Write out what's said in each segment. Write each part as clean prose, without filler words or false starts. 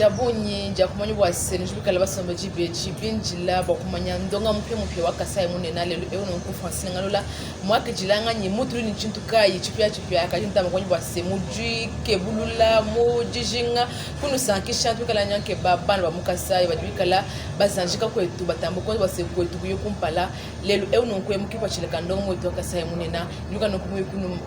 dia bungi dia kumanya bua se nudi bikale basombe diba edi bindila bua kumanya ndonga mupiamupia wa Kasaï munene lelu eu nunku Francine Ngalula muakidilanganyi mutudi ne tshintu kayi tshipiatshipia kadi ntamba kumanya bua se mu dikebulula mu dijinga kunusankisha tuikala nyankeba bana ba mu Kasaï badi bikala bazanjika kuetu batamba kuenza bua se kuetu kuye kumpala lelu eu nunku mu kipatshila ka ndonga wetu wa Kasaï munene Yuka nunku muye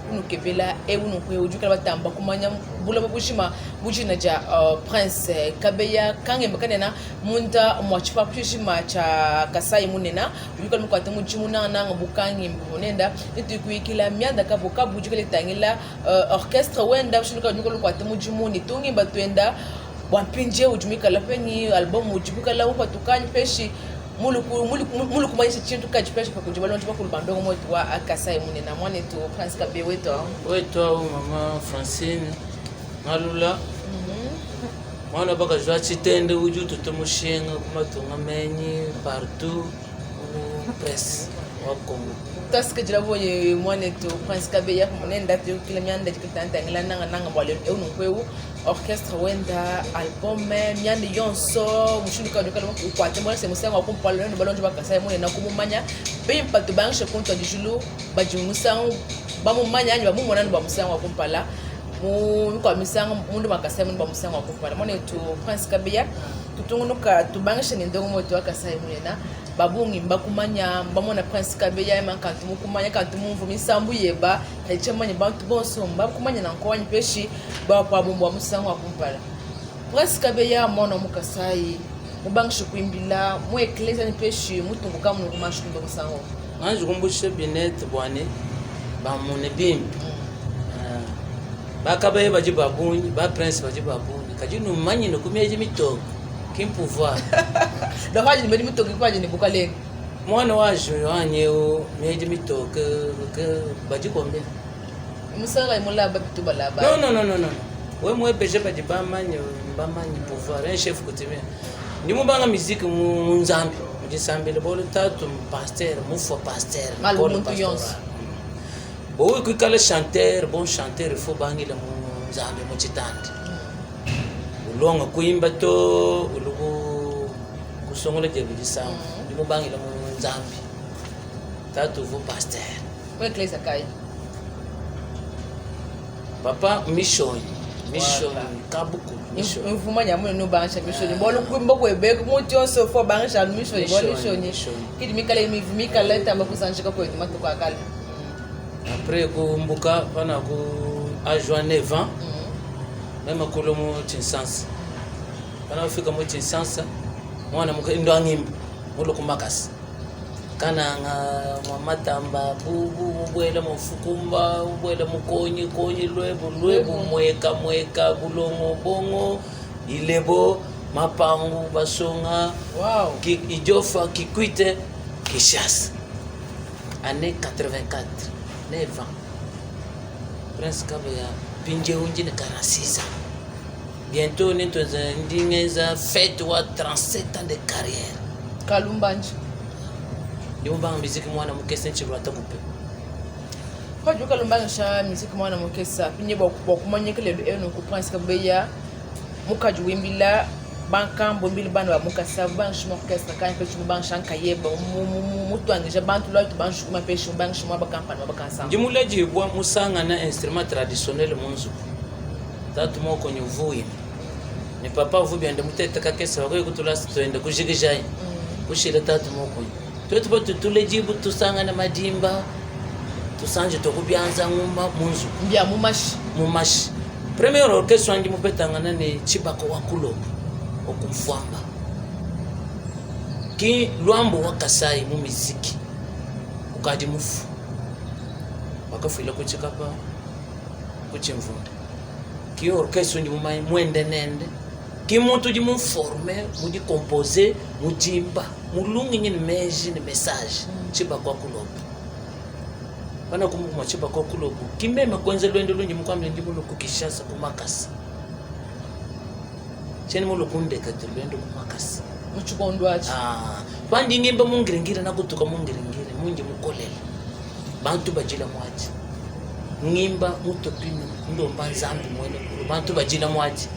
kunukebela eu nunku eu udi batamba kumanya buloba bujima mu dina dia uh, Prince Kabeya Kangembe kanena munda mua tshipapu tshijima tshia Kasaï munena udi kala mukuate mudimu nangananga bu Kangembe munenda ne tudi kuyikila mianda kabu kabu udi kala itangila uh, orchestre wenda mushindu kayi udi kala ukuate mudimu ne tungimba tuenda bua mpindieu udi muikala penyi album udi muikala upatuka anyi peshi mulu kumanyisha tshintu kayi tshipesha kudi balongi bakulu ba ndongo wetu wa Kasaï munene muanetu Prince Kabe wetu awu. Wetu awu mama Francine Ngalula mwana bakaji wa tshitende udi ututa mushinga ku matunga menyi partout mu presse wa Congo. Tuasikidila bonyi muanetu Prince Kabeya munenda tuyukila mianda dikitantangila nanga nanga bua lelu eu nunku eu orchestre wenda album mianda yonso mushindu kayi udi ukuate mona se musangu wa kumpala nenu balongi ba Kasaï munena kumumanya bimpa tubangishe ku ntuadijilu badi musangu bamumanya anyi bamumona bua musangu wa kumpala mu mikuabu misangu mundu wa Kasaï mundu bua musangu wa kumpala muanetu Prince Kabeya tutungunuka tubangishe ne ndongo wetu wa Kasaï munena ba bungi mbakumanya mbamona Prince Kabeya ema kantu mukumanya kantu mumvu misambu yeba kadi tshiamanya bantu bonso mbakumanya nanku anyi peshi bakuabu bua musangu wa kumpala Prince Kabeya mwana wa mu Kasaï mubangishe kuimbila mu eklezia ne peshi mutumbuka mu kumashi kumba musangu nganji kumbusha binete bua ne bamone bimpe bakabaye badi ba bungi ba prince badi ba bungi kadi numanye ne ku miedi mitoke ki mpouvoir donc hadi miedi mitoke kwaji ne bukalenge mwana wa wanyi eu miedi mitoke ke badi combien musala mulaba bitu balaba non non non non non we mwebeje badi bamanye bamanye pouvoir un chef coutumier ndi mubanga musique mu nzambi mudisambile bolu tatu pasteur mufua pasteur Malu Paul muntu pastoral. yonso. Bowe kuikala chanteur bon chanteur il faut bangila mu nzambi mu tshitandi ulonga kuimba to uluku kusongola diebe disangu ndi mubangila mu nzambi tatu uvu pasteur mu eklezia kayi papa mishonyi mishonyi kabukulu mishonyi mvumanya mune nubangisha mishonyi bualu kuimba kuebe muntu yonso fo bangisha anu mishonyi bualu Mishonyi, mishonyi mishonyi. kidi mikale mivu mikale tamba kusanjika kwetu matuku akale après kumbuka pana ku age wa 9 ans meme kulu mu Tshinsansa pana kufika mu Tshinsansa mwana muke ndo angimba mulu kumakasa kananga mwa matamba bubu ubwele mufukumba ubwele mukonyi konyi lwebu lwebu mweka mweka bulongo bongo ilebo mapangu basonga wow ki, idiofa kikwite Kinshasa année 84 9 ans Prince Kabeya mpindieu ndi ne 46 ans bientôt nintwenza ndi ngenza fête wa 37 ans de carrière kalumbanji ndi mubanga miziki mwana mukese ntshilwata kupe padi ukalumbangisha miziki mwana mukesa pinye bua kumanyika lelu eu nunku Prince Kabeya mukaji wimbila bankambo mbili bana ba mukasa bangisha mu orchestre kanyi peshi mubangisha nkayeba mutwangija bantu lwatu banshukuma peshi mubangisha mwa bakampani mwa bakansamba ndi mulejibwa musangana instrument traditionnel mu nzubu tatu mokonyi uvuwima ne papa uvu biende mutete kakese wakoyi kutulasa tuende kujikijayi kushila tatu mokonyi twetu patu tulejibu tusangana madimba tusanje tokubyanza nguma mu nzubu mbya mumashi mumashi premier orchestre wangi mupetangana ne chibako wa kulobo okumfwamba ki lwambo wa kasai mu miziki ukadi mufu wakafwila kuchikapa kuchimvunda ki orchestre ndi mumanyi mwende nende ki muntu udi muforme mudi compose mudimba mulunginyi ne meji ne message chibako wa kulobo bana kumukuma chibako wa kulobo kimeme kwenza lwendo lungi mukwambile ndi mulu ku Kinshasa kumakasa cheni mulu kundeka ti lwendo kumakasa muchikondo achi Ah, pandi ngimba mungiringiri nakutuka mungiringiri mungi mukolela bantu bajila mwaji ngimba mutopini ndomba nzambi mwene kulu bantu bajila mwaji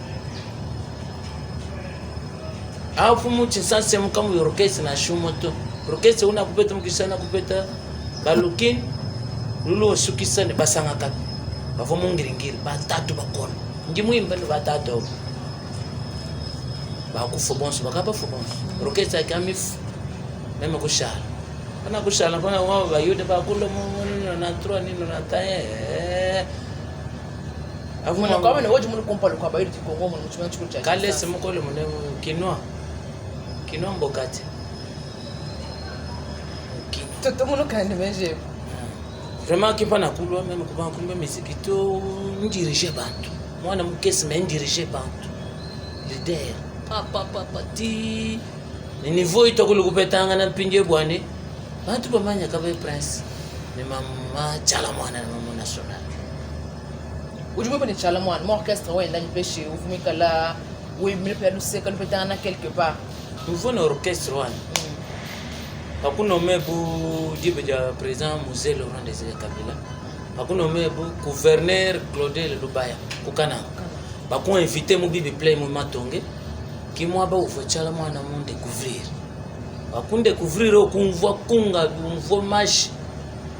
Apu mu Tshinsansa emu kamuyi orchestre nansha umue to. Orchestre una kupeta mu Kinshasa na kupeta Balukini, Lulu Osukisa ne Basanga Kapi. Bavua mu Ngiringiri, batatu bakole. Ndi muimbe ne batatu abo. Bakufua bonso, bakabafua bonso. Orchestre yaki mifu. Meme kushala. Pana kushala pana wa bayuda bakulua mu 93 ni 91. Muna kwa mene woji mulu kumpala kwa bayuda di Congo mu tshimenga tshikulu tshia Kalese mukole mune kinwa. Kinwa mbokati. Toto munu kandi meje. Vraiment kimpa nakulwa meme kubanga kumbe miziki to ndirige bantu. Mwana mukesi me ndirige bantu. Leader. Pa pa pa pa ti. Ni niveau itokulu kupetangana mpindie bwane. Bantu bamanya kabe prince. Ni mama chala mwana na mama national. Udi muimpe ne tshala mwana mu orchestre wenda nyipeshi uvumikala wimile luseka lupetangana quelque part. Mvua na orchestre wana. Bakunome bu dibe dia président Mzee Laurent Désiré Kabila. Bakunome bu gouverneur Claudel Lubaya ku Kananga. Baku invité mu bibi play mu Matonge. Kimwaba uvua tshala mwana mu découvrir. Baku découvrir okumvua kunga umvua mashi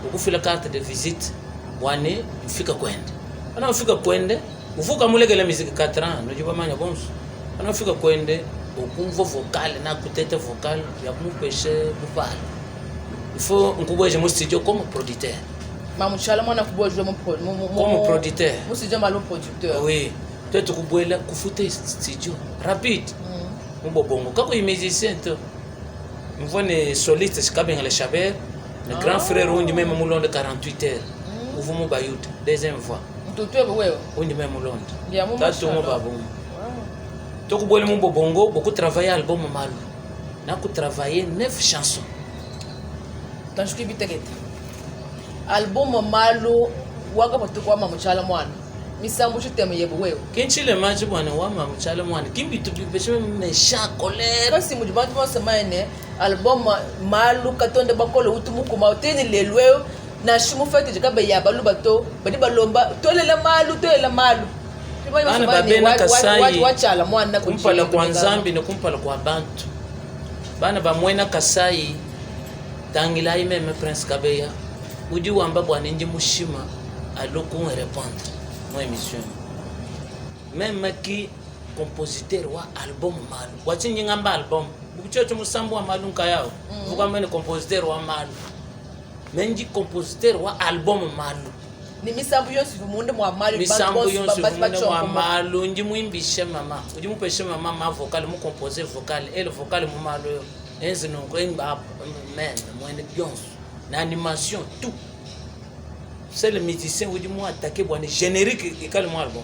ukufila carte de visite bwane mfika kwende. Ana mfika kwende uvuka mulekela musique 4 ans nudi bamanya bonso. Ana mfika kwende ukumvua vocal na kutete vocal ya kumupeshe bupala. Il faut nkubweje mu studio comme producteur. Mamu tshala mwana kubweje mu comme producteur. Mu studio malo producteur. Oui. Toi tukubwela kufute studio rapide. Mubobongo kako musicien to. Mvua ne soliste Kabengele Chabert, le grand frère undi même mulonde 48 heures. Uvu mu bayuda deuxième fois. Mtoto wewe wewe. Undi même mulonde. Ndia mu Tatu mu babu. Tokubwela mu bobongo beaucoup travailler album malu. Na ku travailler 9 chansons. Tanjuki bitekete. Album malu waka patuko wa muchala mwana. Misambu chitemo yebo wewe. Kinchile maji bwana wa muchala mwana. Kimbi tupipeshe mesha colère. Kasi mudi bantu bonso maene album malu katonde bakolo utu mukuma uteni lelwe na shimu fete jikabe ya balu bato badi balomba tolela malu tolela malu. Bana babena Kasai wachala mwana kumpala kwa Nzambi ne kumpala kwa bantu. Bana bamwena Kasai tangila imeme Prince Kabeya udi wamba bwana ndi mushima aloku répondre mo émission. Même qui compositeur wa album malu. Wachinyi ngamba album. Bukuchocho musambu wa malu nkayao. Vuka mene compositeur wa malu. Menji compositeur wa album malu. Ni misambu yonse munde mwa malu. Misambu yonse munde mwa malu. Ndi muimbishe mama. Udi mupeshe mama ma vocal mu composer vocal. El vocal mu malu yo. Enzi nongo emba men mwene bionso. Na animation tout. C'est le musicien udi mu attaquer bwana générique ikale mu album.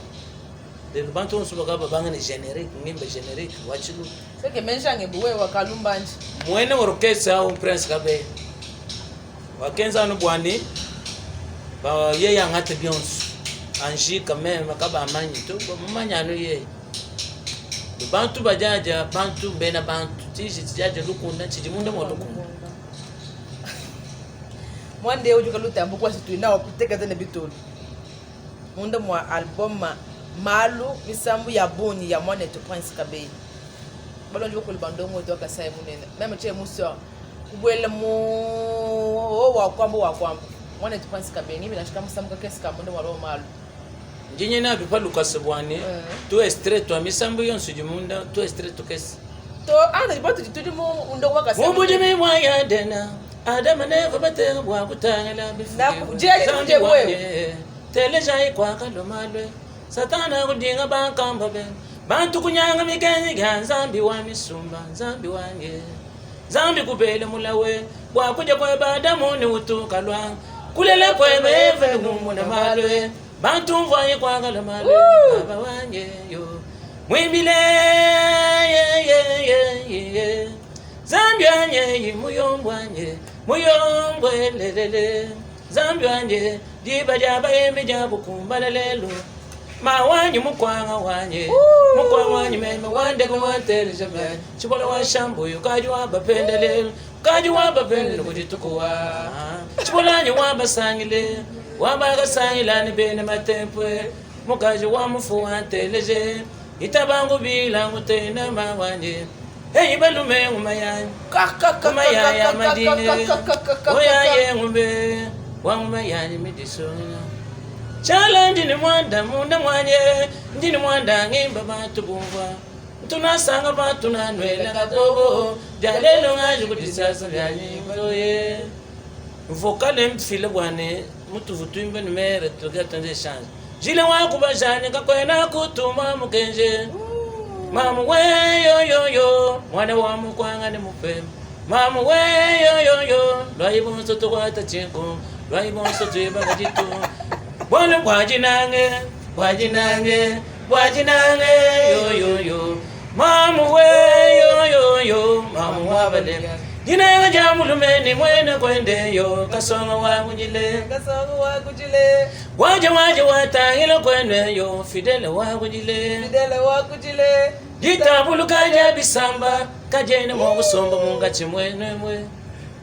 Le bantu onso bakaba bangane générique ngimbe générique wachilu. C'est que menjange buwe wakalumbanje. Mwene orchestre au Prince Kabe. Wakenza no bwani ba ye yangate bionso. Anji quand même akaba amanyi to manya no ye. Bantu bajaja bantu bena bantu tiji tijaja lukunda chijimunda mo lukunda. Mwande ujuka lutambo kwa situ na okuteka tena bitolu. Munda mwa album malu misambu ya boni ya mwana to Prince Kabe. Balonji bokoli bandongo to akasai munene. Meme che muso kubwele mu o wa kwambo wa kwambo. Mwana to Prince Kabe ngibi nashika musambu ka kesi ka munda mwa malu. Njinye na bipa Lucas bwane tu estreto misambu yonso jimunda tu estreto kesi. To anda jibotu tudi mu ndo wa kasai. Mubuje mi mwa ya dena. Adama neva batega bwa kutangela bifu. Je je wewe. Teleja ikwa kalomalwe. Satana kudinga bankamba be. Bantu kunyanga mikenyi ga Nzambi wa misumba Nzambi wange. Nzambi kubele mulawe bwa kuja kwa badamu ni utukalwa. Kulele kwa beve ngumuna malwe. Bantu mvwaye kwa kalomalwe baba wange yo. Mwimbile ye ye ye ye. Nzambi anye muyombwanye muyombwe lelele. Nzambi anye diba jaba yembe jabu kumbala lelo. Ma wanyi mukwanga wanye mukwanga wanyi meme wande kuwanteleza me chibola wa shambu yukaji wa bapenda lelo kaji wa bapenda kujitukua chibola nyi wa basangile wa bagasangila ni bene matempwe mukaji wa mufu wanteleje itabangu bila ngutena ma wanye. Eyi balume nguma yanyi nguma yaya madine oyaye ngumbe wa nguma yanyi midisonga tshala ndini mwanda munda mwanye ndini mwanda ngimba bantu bumvwa tunasanga bantu nanwela kabobo bya lelo ngaji kudisasa byanyi mbayoye vokale mfile bwane mutuvu tuimbe numere tugatonze change jile wakubajani kakwena kutuma mukenje mamu we yoyoyo mwana wa mukwanga ni mupema mamu we yoyoyo lwaibonso tukwata chinku lwaibonso tuibaga jitu bwana bwajinange bwajinange bwajinange yoyoyo mamu we yoyoyo mamu wabale jinanga ja mulume ni mwene kwendeyo kasonga wakujile Kasongo wakujile waje waje watangila kwendeyo fidele wakujile Fidele wakujile jitabuluka ja bisamba kajene mokusomba mungachi mwenemwe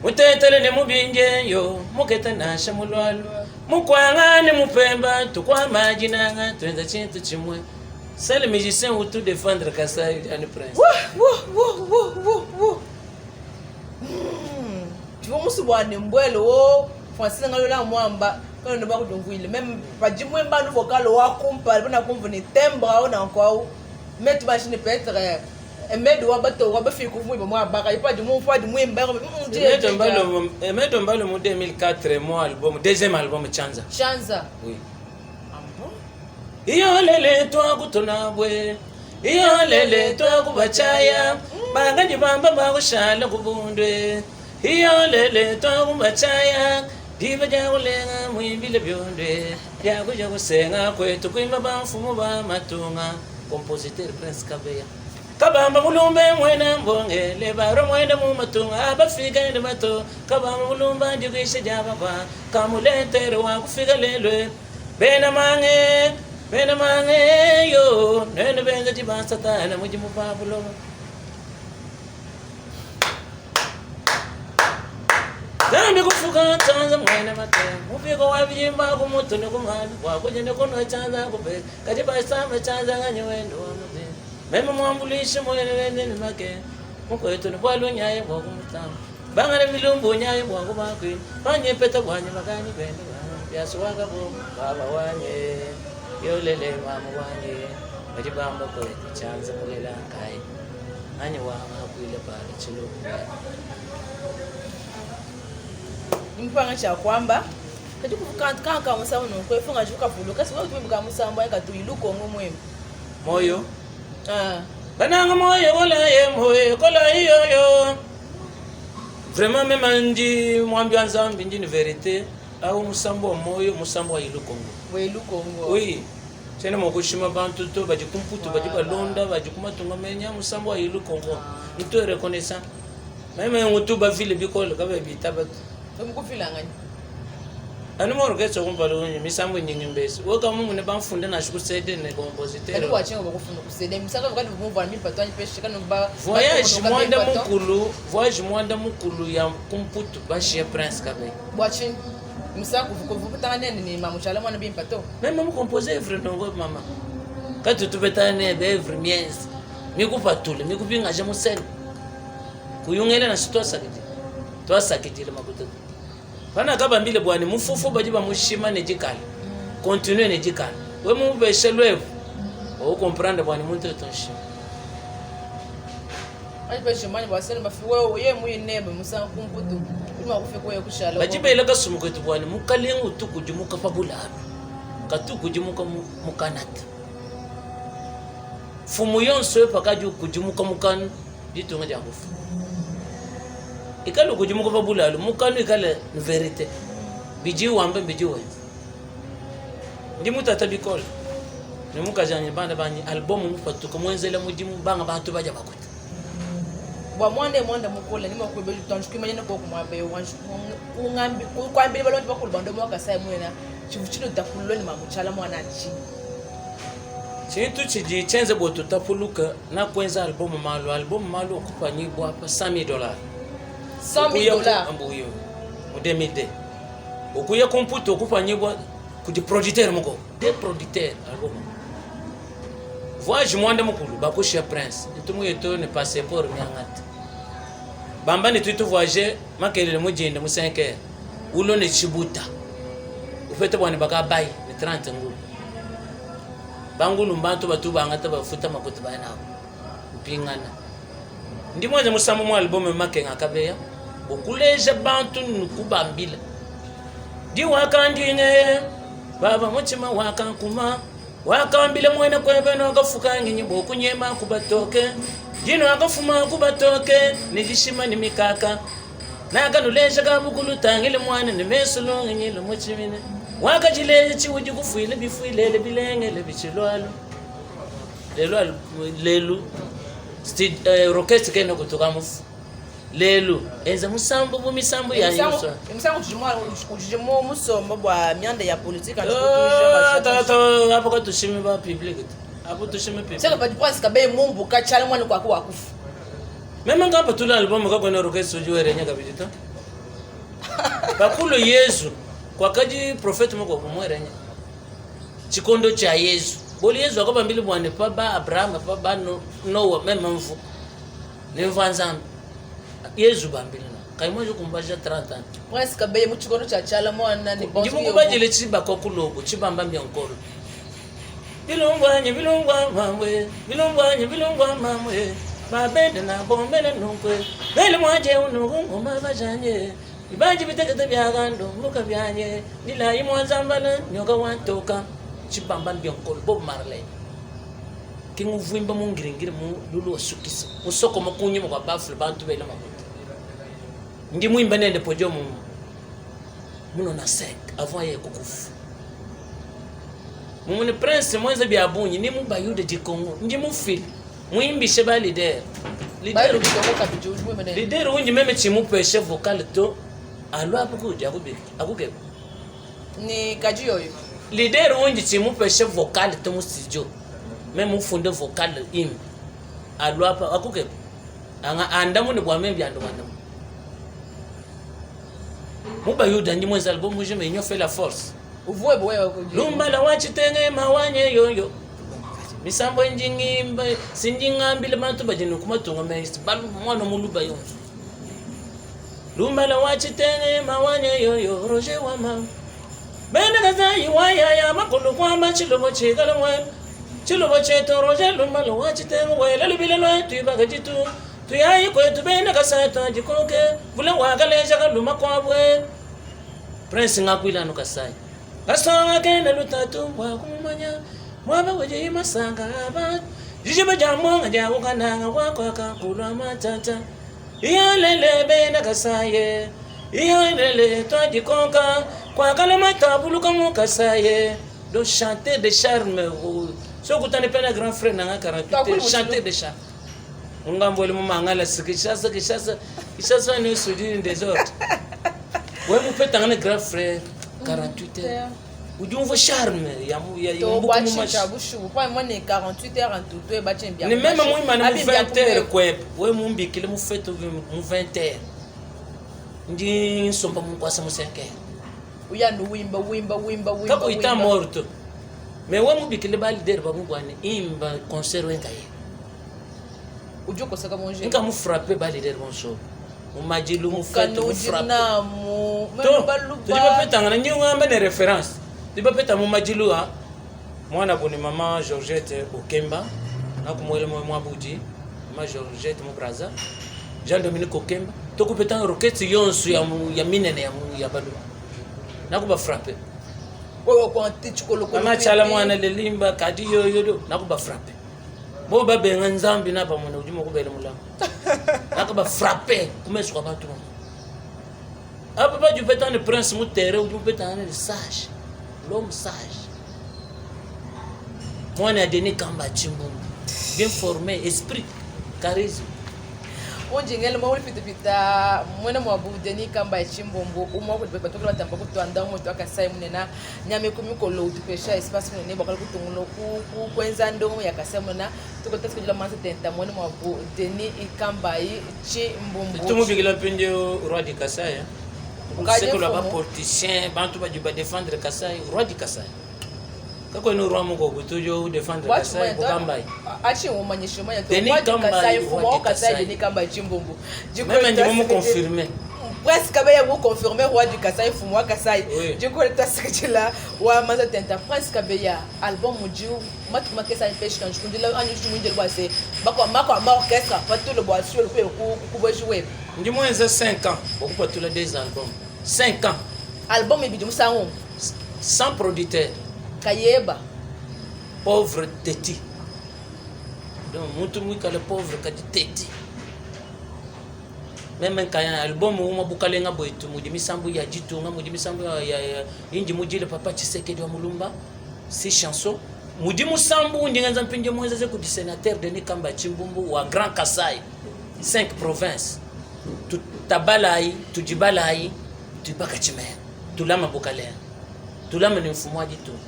mutetele ne mubinjeyo muketa nasha mulwalo mukwanga ne mupemba tukwama jinanga twenza chintu chimwe c'est le musicien ou tout défendre Kasai Johnny Prince. Wuh, wuh, wuh, wuh, wuh, wuh. Tu vois musu bwane mbwele wo Francine ngalola mwamba kana ndo bakudumvuile même pajimwemba no vocal wa kumpa bona kumvune timbre au na kwa mais tu imagines peut-être emedo wa bato wa bafika kumwimba mwa baka ipa di mu fa di mwimba Emedo Mbalo Emedo Mbalo mu 2004 mo album deuxième album Chanza. Chanza. Oui. Ah bon? Iyo lele twakutonabwe iyo lele twakubachaya banganyi bamba bakushala kubundwe iyo lele twakubachaya diba jakulenga mwimbile byondwe byakuja kusenga kwetu kwimba bamfumu bamatunga compositeur Prince Kabeya kabamba mulumbe mwena mbonge lebaro mwene mumatunga abafika ende mato kabamba mulumba ndikwishe jabakwa kamuletere wakufika lelwe bena mange bena mange yo nene benza jibasatana mujimu pabulo zambi kufuka chanza mwene mate mufiko wa bijimba kumutu nikumali wakuja nikunwa chanza kupe kajibasama chanza nganyi wendo wa muzi meme mwambulishe mwene wende nimake mukwetu nibwalu nyaye bwakumutama bangana milumbu nyaye bwakubakwini banye peta bwanye makanyi bende byasuwaka bo baba wanye yolele mama wanye bajibamba kwetu chanza mulela nkaye anyi wanga kwile pale chiluku Nimpanga cha kwamba kajikukanka musambo nokwefunga chikavuluka kasi wetumbuka musambo aikatuilukongo mwembe moyo ah bananga moyo kolaye moyo kola iyoyo vraiment meme ndi mwambi wa nzambi ndi ni verite awo musambo wa moyo musambo wa ilukongo welukongo oui tsene mokushima bantu to badi kumputu badi balonda badi kumatunga menya musambo wa ilukongo nito reconnaissant meme ngutu bavile bikolo kabe bitaba omukufilangani ani moroketso kumpala unye misambo nyingi mbesi wokamumune bamfunde nasho kusede ne compositeur kadi wachenga bakufunda kusede misango kadi muvana mipato anyi peshe kanu ba voyage mwanda mukulu voyage mwanda mukulu ya kumputu bashiye prince kabe bwachi misango kuvutanga nene ni mamuchala mwana bimpato meme mukompose evre ndongo mama kati tupetane be evre miezi mikupatule mikupingaje musene kuyungele nasi twasakidile twasakidile makutatu pana kabambile bwani mufufu badi bamushima nedikala continue nedikala we mubeshe lwevu oukomprendre bwani muntu etonshima anyi peshe mwana bwasene bafi wewe ye muyinebe musango kumputu ima kufika wewe kushala bajibela kasumu ketu bwani mukalenga utukudimuka pa bulalu katukudimuka mukanata fumu yonso pakadi ukudimuka mukanu ditunga dia kufa ikale ukudimuka pa bulalu mukanu ikale verite bidi wamba bidi wenza ndi mutata bikole ne mukajanye bana banyi album mupatuka mwenzela mudimu banga bantu baja bakuta bwa mwanda mwanda mukola nima kwebe tanju kwimanya ko kumwabe wanju kungambi kwambile balonti bakulu bando mwaka sai mwena chivu chino takullo ni mamuchala mwana chi chintu chidi chenze boto tapuluka na kwenza album malu album malu okupanyibwa pa 100 dollars 100 dollars ambuyo mu 2002 okuya kumputu okupanyibwa kuti producteur moko de producteur album. Voyage muanda mukulu bakushiya prince ntumu yetu ne passeport miangata. Bamba ne tuitu voyager makelele mu dinda mu 5 heures. Ulo ne tshibuta. Upete bua ne bakabayi ne 30 ngulu. Bangulu mbantu batu bangata bafuta makuta baya nabu. Mpingana. Ndi muenze musambu mu album Makenga Kabeya ukuleja bantu nukubambila. Di wakandinge baba mutshima wakankuma Wakambila muena kuebe nuakafuka ngenyi bua kunyema ku batoke, di nuakafuma ku batoke ne dishima ne mikaka. Nakanuleja kabukulu tangile muana ne mesu lungenyi lumutshimine. Wakadileja tshiudi kufuila bifuilele bilengele bitshilualu. Lelu lelu eh, kena kutuka mufu. Lelu enza musambu bu misambu ya yonso. Misambu udi musomba bua mianda ya politique. Oh, apo katushimi ba public. Apo tushimi public. Saka padi prince kabe mumbu kachala mwana kwa kwa kufu. Meme ngapa tula album ka kwena roke suji werenya kabidi to. Bakulu Yesu kwakaji prophète moko kumwerenya. Chikondo cha Yesu. Boli Yesu akabambili bwane pa ba Abraham pa ba Noah meme mvu. Ne mvua Nzambi. Yezu bambila na kayi muanji kumbaja 30 ans. Prince Kabeye mu tshikondo tshia tshiala muana ne bonso. Ndi mukubadile tshibaka kulobo tshibamba mbia nkolo. Bilungwanye bilungwa mamwe bilungwanye bilungwa mamwe babende na bombele nunkwe bele mwanje unugu ngoma bajanye ibanji bitekete bya gando mbuka byanye nilayi mwanzambala nyoka wantoka tshibamba mbia nkolo Bob Marley. Ke nguvwimba mu ngiringiri mu lulu wasukisa musokoma kunyima kwa bafule bantu bela makuta ndi mwimba nende podium mu 95 avant ye kukufa mumune prince mwenze bya bungi ni mu bayuda di Congo ndi mufile muimbishe ba leader leader leader undi meme tshimupeshe vocal to alwa akukudi akubika akukeba ni kaji yoyo leader undi tshimupeshe vocal to mu studio meme ufunde vocal imbe alwapa akukeba anga andamune bwa meme byandu bandamu mubayuda ndi mwenza album mujime inyo fait la force uvuwe bwewe lumbala wachitenge mawanye yoyo misambo njingimba sinjingambile bantu badi nukumatunga mesi balu mwana muluba yonso lumbala wachitenge mawanye yoyo roger wama bene kazayi wayaya makulu kwamba chilobo chikala mwe chilobo chetu roger lumbala wachitenge wela lubile lwetu ibaka jitu tuyayi kwetu bene kasata jikoke vula wakaleja kaluma kwabwe prince ngakwilano kasai kasonga kenda lutatu wakumanya mwaba weje masanga aba jijiba jamonga jakukananga wakwaka kulwa matata iyolele bena kasaye iyolele twadikonka kwakala matabuluka mu kasaye donc chanter de charme soki okutani mpe na grand frère nanga 48 chanter de charme ungambweli mumangala sikishasa kishasa kishasa ni sudini des autres we mupetanga na grand frère 48 heures udi umvua charme ya ya ni meme muimane mu 20 heures kwebe we mumbikile mu fete mu 20 heures ndi nsomba munkwasa mu 5 heures uyani wimba wimba wimba wimba kakuita morto mais we mubikile ba leader bamubwane imba concert wengaye udi ukoseka monje nka mu frapper ba leader bonso mu madilu mu fete mu frapper to tudi bapetangana ndi ngamba ne référence tudi bapeta mu madilu a mwana boni mama Georgette Okemba nakumwele mwa budi mama Georgette mu Brazza Jean Dominique Okemba tokupeta roquette yonso ya ya minene ya ya balu nakuba frapper mama tshala mwana lelimba kadi yoyo nakuba frapper bo babenga nzambi na bamona udi mokubele mulamu nakuba frapper kumeso kwa bantu bamwe apa badi upetana ne prince mu terrain udi upetana ne sage l'homme sage mwana ya Denis Kamba Chimbumbu bien formé esprit charisme unjingele mwa ulipitapita mwene mwa bu Denis Kamba ya Chimbombo umwa kudi batokela batamba kutwanda moto akasai munena nyame kumikolo utupesha espace munene bakala kutungulo ku ku kwenza ndongo ya kasai munena tukotasi kujila mansa tenta mwene mwa bu Denis Kamba Chimbombo tumubikila mpindio roi du Kasai sekolo ba politicien bantu badi ba défendre Kasai roi du Kasai. Kakwena roi mukoku tujo defendre Kasai kukambai. Achi umanyishe umanya to. Denis Kambayi mfumu wa Kasai Denis Kambayi Tshimbumbu. Meme ndi mu confirmer. Prince Kabeya mu confirmer roi du Kasai mfumu wa Kasai. Jikole tasikila wa maza tenta Prince Kabeya album mujiu matuku makese anyi peshi kanji kundila anyi udi muindile bua se bakua makua ma orchestre patule bua sio lupe ku kubueji webe. Ndi muenze 5 ans bua kupatula des albums. 5 ans. Album ibidi musangu umue. Sans producteur. Kayeba. Pauvre teti. Donc muntu muikale pauvre kadi teti. Meme nkaya album umue bukalenga buetu mudi misambu ya ditunga mudi misambu ya, ya, ya indi mudile papa Tshisekedi wa Mulumba si chanson mudi musambu undi ngenza mpindie muenzeze kudi senateur Denis Kamba Tshimbumbu wa Grand Kasai 5 provinces tutabalayi tudibalayi tuibaka tshimenga tulama bukalenga tulama ne mfumu wa ditunga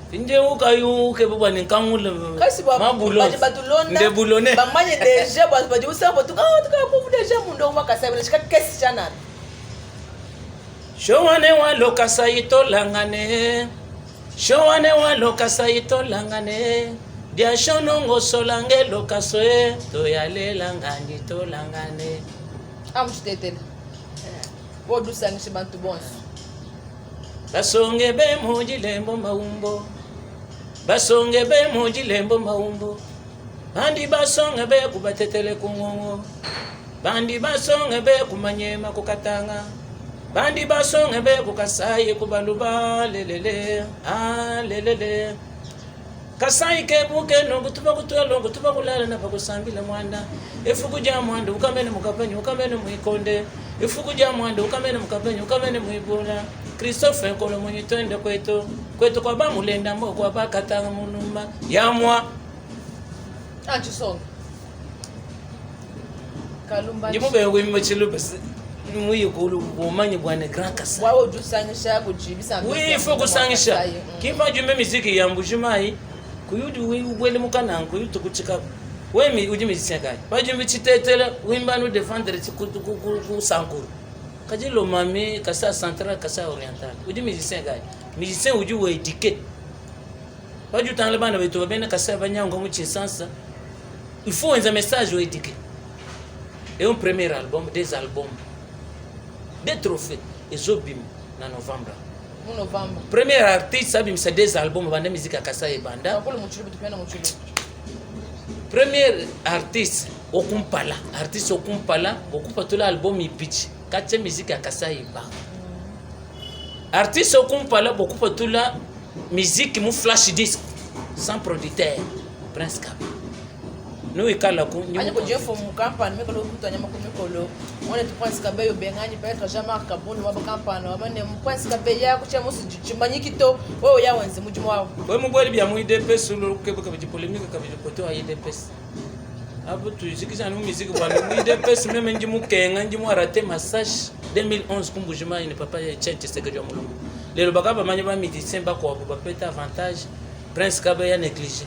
mpindieu kayi ukeba bua ne nkangule kasi bua mabulo badi batulonda ndebulone bamanye deja bua badi usamba tuka tuka muvu deja mundo wa kasai bala shika kesi chana Showane walo Kasai tolangane Showane walo Kasai tolangane Dia shonongo solange lokasoe toyalela ngani tolangane amushitetela wodusangishe bantu bonso Basonge be mujilembo maumbo Basonge be mujilembo maumbo Bandi basonge be kubatetele kungongo Bandi basonge be kumanyema kukatanga Bandi basonge be kukasayi kubaluba lelele ah lelele Kasai kebuke nongo tuba kutuya longo tuba kulala na pakusambila mwanda Ifuku ja mwanda ukamene mukapenyi ukamene muikonde Ifuku ja mwanda ukamene mukapenyi ukamene muibula Christophe Nkolo mwenye twende kwetu kwetu kwa bamulenda mbo kwa bakatanga munuma yamwa antisonga kalumba ndimube wimba chiluba muyikulu bumanyi bwane grand Kasai wawe udusangisha kujibisa oui il faut kusangisha kimpa jumbe miziki ya Mbujimayi kuyudi ubwele mukananga kuyudi kuchika wemi udi musicien kayi pajumbi chitetela wimbani udefendre kusankuru kadi lomami Kasai central Kasai oriental udi musicien kayi musicien udi weedike padi utangila bana betu babena Kasai banyanga mu Tshinsansa il faut wenza message weedike et un premier album des albums des trophées ezobima na novembre mu novembre premier artiste abimisa des albums banda musique ya Kasai ebanda akolo muchulu bitupena muchulu premier artiste okumpala artiste okumpala okupatula album ibidi katia musique ya Kasai ebanga artiste okumpala bokupatula musique mu flash disc sans producteur Prince Kabe nuikalaku anyi kujia fomu kampani mikolo kutanya makumikolo mwana tu Prince Kabeya obenganyi peut-être Jean-Marc Kabund wa kampani wabane Prince Kabeya kucha musu chimanyikito wewe yawenze mujimu wawo we mubweli bya mu UDPS ulukebe kabidi polémique kabidi koto ya UDPS apo tuzikisa nu musique bwa mu UDPS meme ndi mukenga ndi mu raté massage 2011 ku Mbujimayi ne papa Etienne Tshisekedi wa Mulumba lelo bakaba bamanye ba musicien bakwabo bapeta avantage Prince Kabeya négligé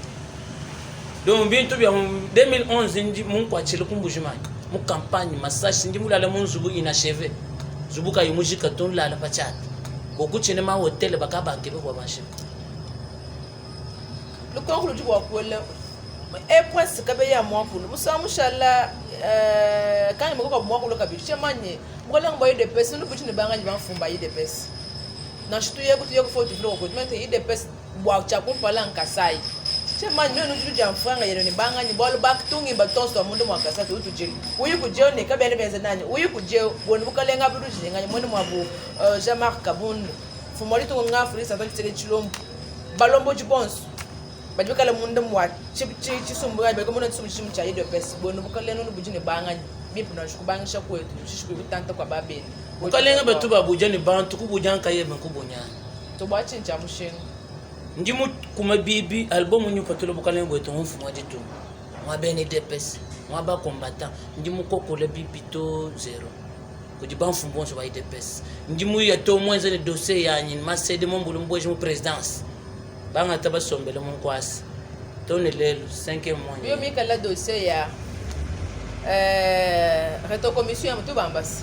donc bintu bya mu 2011 ndi munkwachile ku Mbujimayi mu campagne massage ndi mulala mu nzubu inachevé nzubu kayi mujika tunlala pachata bokuchine ma hotel bakabakebe kwa bashibe lukongo ludi bua kuela e Prince Kabeya mwakulu musa mushala kanyi mukoko mwakulu kabidi chemanye mukalenga bwa UDPS ndu buchi ne banganyi bamfumba UDPS nansha tuye tuye kufo tuvile ko mente UDPS bua chakumpala nkasai chemanye nenu ndu ja mfanga yeno ne banganyi bwalu bakutungi batonso wa mundu mwakasa tu tuje uyi kujeo ne kabele benza nani uyi kujeo bonu bukalenga budu jinganya mwene mwabu Jean-Marc Kabund fumoli tunga Félix Antoine Tshisekedi Tshilombo balombo jibonso badi bikala munda mwa tshisumbu badi munda tshisumbu tshimu tshia UDPS bonu bukalenga nu budi ne banganyi bimpe nansha kubangisha kwetu shishu kutanta kwa babeni bukalenga batu babuja ne bantu kubuja nkayebe nkubunyana to bua tshinyi mushinga ndi mukuma bibi album nyupatula bukalenga bwetu mfumu wa ditunga mwa bene UDPS mwa bacombattant ndi mukokola bibi to zero kudi bamfumu bonso ba UDPS ndi muya to mwenza ne dossier yanyi masede mombulu mbweji mu présidence bangata basombele munkwasi to ne lelo 5e mois yo mikala dossier ya rétrocommission ya mutu bambasi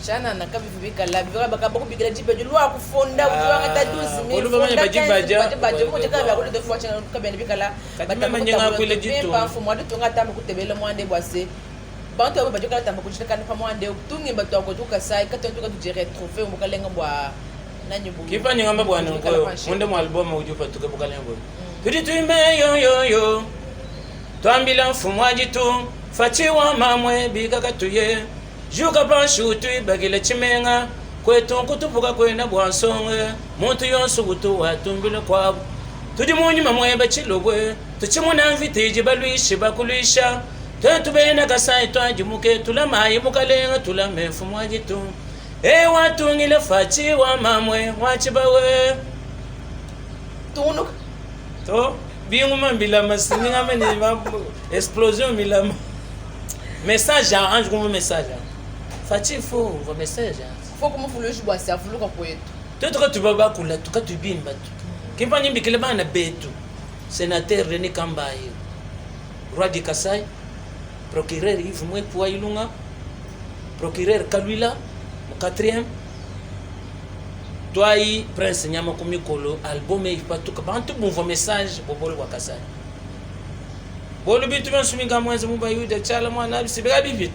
Tshianana kabivua bikala bivua bakubikila diba edi lua kufunda udi wangata 12000 Bolu bamanye funda badi 15 badia. badi badia mu tshikala bia kudia fua tshianana kabiena bikala Kadi batamba meme nyenga kutambula kuile to. ditunga. Bimpa mfumu wa ditunga atamba kutebela muanda bua se bantu aba badi kala tamba kujilakana pa muanda eu tungimba tua kuetu ku Kasai katuena tuka tudi retrouver mu bukalenga bua nanyi bu Kipa nyingamba bua nunku bikala panshi. munda mua album udi upatuka bukalenga buetu. Tudi tuimbe yo yo yo tuambila mfumu wa ditunga Fatshi wa mamue bika katuye Juka panshi utuibakile tshimenga Kuetu nkutupuka kuena bua nsongo Muntu yonso utu watumbila kuabu Tudi munyima muebe tshilobwe Tutshimuna mvita idi baluishi bakuluisha Tuetu bena Kasai tuadimuke Tulamayi mukalenga tulame mfumu wa ditunga E watungile Fatshi wa mamue wa tshibawe Tungunuka. To binguma mbilama siningame ne ma explosion milama message a ange kumva message a Fatshi fo umva message a Fo kumuvuluji bua se avuluka kuetu. Tuetu katuba bakula tu katubimba tu kimpa nyimbikile bana betu senateur René Kambayi roi du Kasai procureur Yves Mwepu wa Ilunga procureur Kalwila mu 4e Tuayi prince nyama ku mikolo album eyi patuka bantu bumvua message bobolo bua Kasai bolu bintu bionso minga muenze mu bayuda tshala mwana abisi bika bipita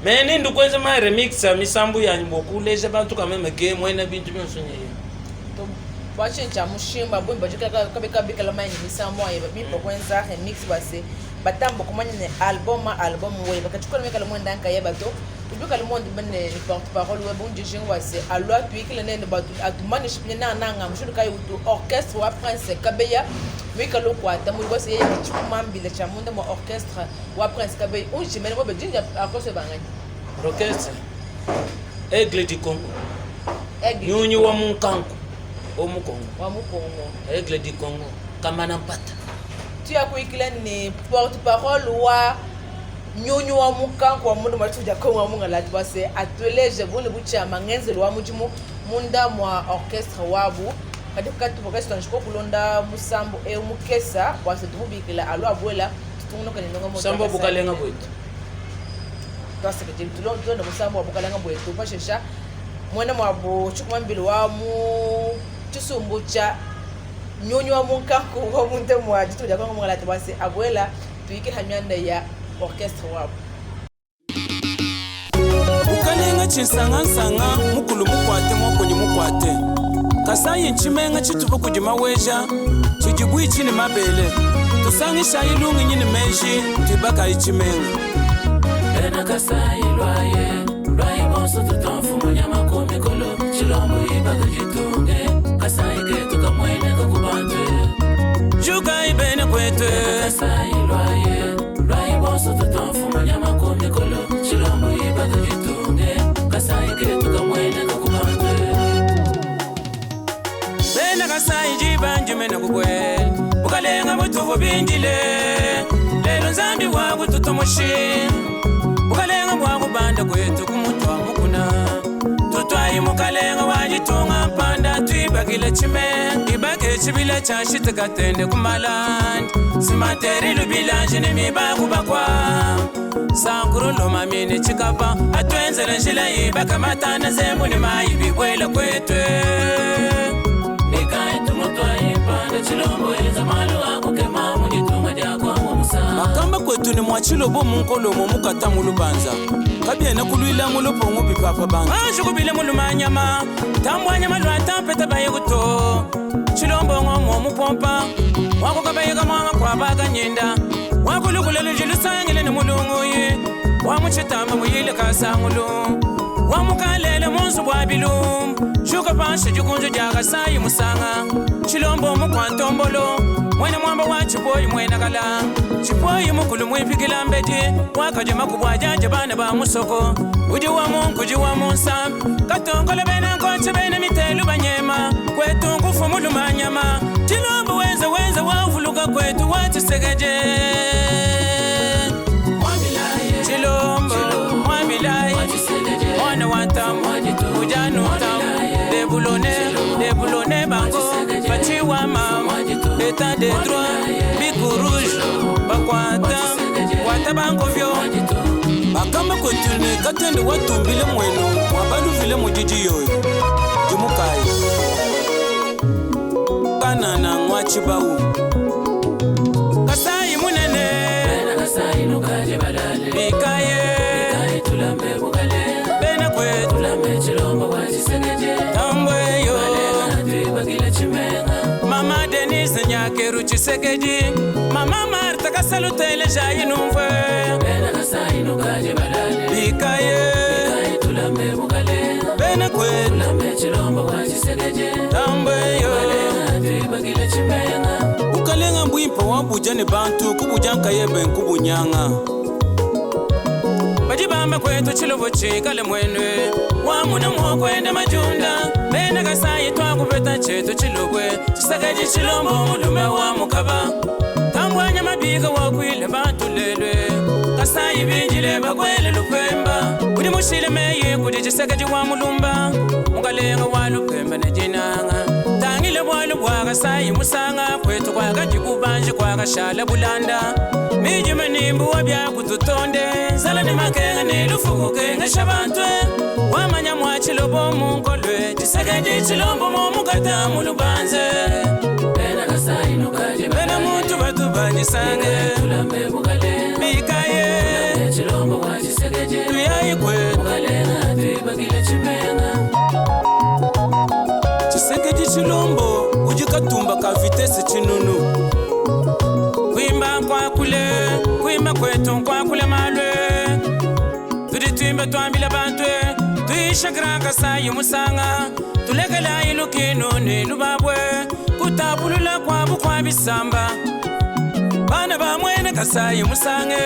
me ni ndu kuenza ma remix ya misambu yanyi bua kuleja bantu kameme ke muena bintu bionso nyeye To bua tshinyi tshia mushimba bumbi bajikala kabika bikala manyi misambu ayi bimpa kuenza remix bua se batamba kumanya ne album album weba kachikola mekala mwenda nkayeba to ubikala monde bene ni porte parole weba undijinga wa se alwa tuikile nende batu atumanisha pine na nanga mushindu kayi utu orchestre wa Prince Kabeya mwikala ukwata muri bose yeye kichikumambile cha munda mwa orchestre wa Prince Kabeya unjimene bobe jinja orchestre bangani orchestre Aigle du Congo Aigle nyunyi wa munkanku wa mu Congo wa mu Congo Aigle du Congo kamana mpata tuya kuikila ni porte parole wa nyunyi wa mukanku wa mundu mwatu ja Congo wa mungalati base atueleje bule buchama ngenzelo wa mudimu munda mwa orchestre wabu kati kati orchestre nshiko kulonda musambo e mukesa bwase tumubikila alo abuela tutungunuka ni ndonga musambo wa bukalenga bwetu twaseke tulonda musambo wa bukalenga bwetu pashesha mwene mwabo chikumambili wa mu chisumbu cha nyunyi wa munkanku wa munte mwa ditu ja Congo mungalati bwase abuela tuikile hamyanda ya orchestre wabu Bukalenga tshinsangansanga mukulu mukwate muakunyi mukwate Kasai ntshimenga tshitupa kudi maweja tshidi buitshi ne mabele tusangishayi lungenyi ne meji tuibakayi tshimenga Bena Kasai lwaye lwaye bonso tutomfu munyama ku mikolo tshilombo ibaka ditunge Kasai ketu kamueneka ku bantu Jukayi bene kwetu Bena Kasai lwaye lwaye bonso tutomfu munyama ku mikolo tshilombo ibaka ditunge Kasai ketu kamueneka ku bantu Bena Kasai jibanji mena kubwela bukalenga butuvu bindile lelo nzambi wabu tutumushi bukalenga bwakubanda kwetu kumutwa mukuna tutwayi mukalenga wajitunga mpanda twibakile chime ibake chibila cha shitikatende kumalandi simateri lubilanje ne mibakubakwa sankuru lomamine chikapa atwenzele njila ibaka matana zembu ni mayi bibwela kwetwe Nikai tumutwayi mpanda tshilombo enza malu akukema muditunga dia Kongo musa makamba kwetu ni mwa tshilobo munkolomo mukata mulubanza kabiena kulwila mulupongo bipapa bantu anji kubile mulumanyama tambwanyama lwa tampeta bayekuto tshilombo ngomo mupompa wakukabayeka mwanga kwa bakanyinda wakulukula luji lusangile ni mulunguyi wamuchitamba muyile kasangulu wamukalele munzu bwa bilumbu shuka panshi jikunju ja Kasai musanga tshilombo mukwantombolo mwene mwamba wa tshipoyi mwena kala tshipoyi mukulu mwipikila mbedi wakaja makubwa jaja bana ba musoko udi wa munkuji wa munsa katongola bena nkoche bena mitelu banyema kwetu ngufu mulumanyama tshilombo wenza wenza wavuluka kwetu watshisekeje tshilombo mwambilaye mwana wa ntambo ujanu ntambo debulone debulone bango bachiwa mama état de droit biku rouge bakwata kwata bango vyo bakamba kwetu ne katende watumbile mwenu mwabaluvile mudidi yoyo dimukayi kanana ngwa tshibawu Kasayi munene. Bena Kasayi nukaje balale. Bikaye. Bikaye tulambe bukalenga. Bena kwetu. Tulambe Tshilombo wa Tshisekedi. Tambweyo. Bukalenga tuibakile tshimenga. Mama Denise Nyakeru Tshisekedi. Mama Martha Kasalutele jayi numvwe. Bena Kasayi nukaje balale. Bikaye. Bikaye tulambe bukalenga. Bena kwetu. Tulambe Tshilombo wa Tshisekedi. Tambweyo. Bukalenga tuibakile tshimenga. Bukalenga mbwimpe wabuja ne bantu kubuja nkayebe nkubunyanga. Badi bamba kwetu tshilobo tshikale mwenwe wamuna muokwenda majunda bena Kasayi twakupeta chetu tshilobwe Tshisekedi Tshilombo mulume wa mukaba tambwanya mabika wakwile batulelwe Kasayi binjile bakwele lupemba udi mushile meye kudi Tshisekedi wa mulumba mukalenga wa lupemba ne dinanga tangile bwalu bwa Kasayi musanga kwetu kwakadi bubanji kwakashala bulanda mijima nimbu bya kututonde nzala ni makenga ni lufuku kengesha bantu wamanya mwa Tshilobo munkolwe Tshisekedi Tshilombo mumukata mulubanze Bena Kasayi nukaje bena balale. muntu batu bajisange Tulambe bukalenga. bikaye Tulambe Tshilombo wa Tshisekedi. tuyayi kwetu Bukalenga tuibakile tshimenga. Tshisekedi Tshilombo udi katumba ka vitesse tshinunu kwimba nkwakule kwimba kwetu nkwakule malwe tudi twimba twambila bantu tuisha Grand Kasayi musanga tulekelayi lukinu ni lubabwe kutapulula kwabu kwa bisamba bana ba mwene Kasayi musange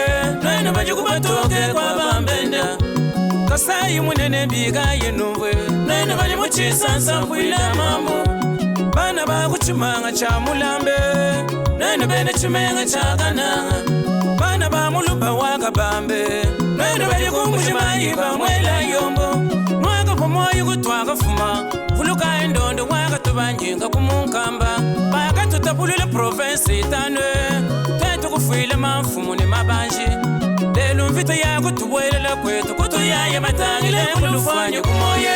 nwene bajuku batoke kwa bambenda Kasayi munene bigaye numvwe nwene bali mu tshisansa kwila mambo bana bakuchimanga cha mulambe nene bene chimenga cha kananga bana ba muluba wakabambe nene bali kumbujimayi bamwela yombo mwaka pomoyo kutwakafuma vuluka endondo wakatubanyinga kumunkamba bakatutapulula province itanwe twetukufwile mafumu ne mabanji lelo mvita yakutubwelela kwetu kutuyaye matangile kulufanye kumoye.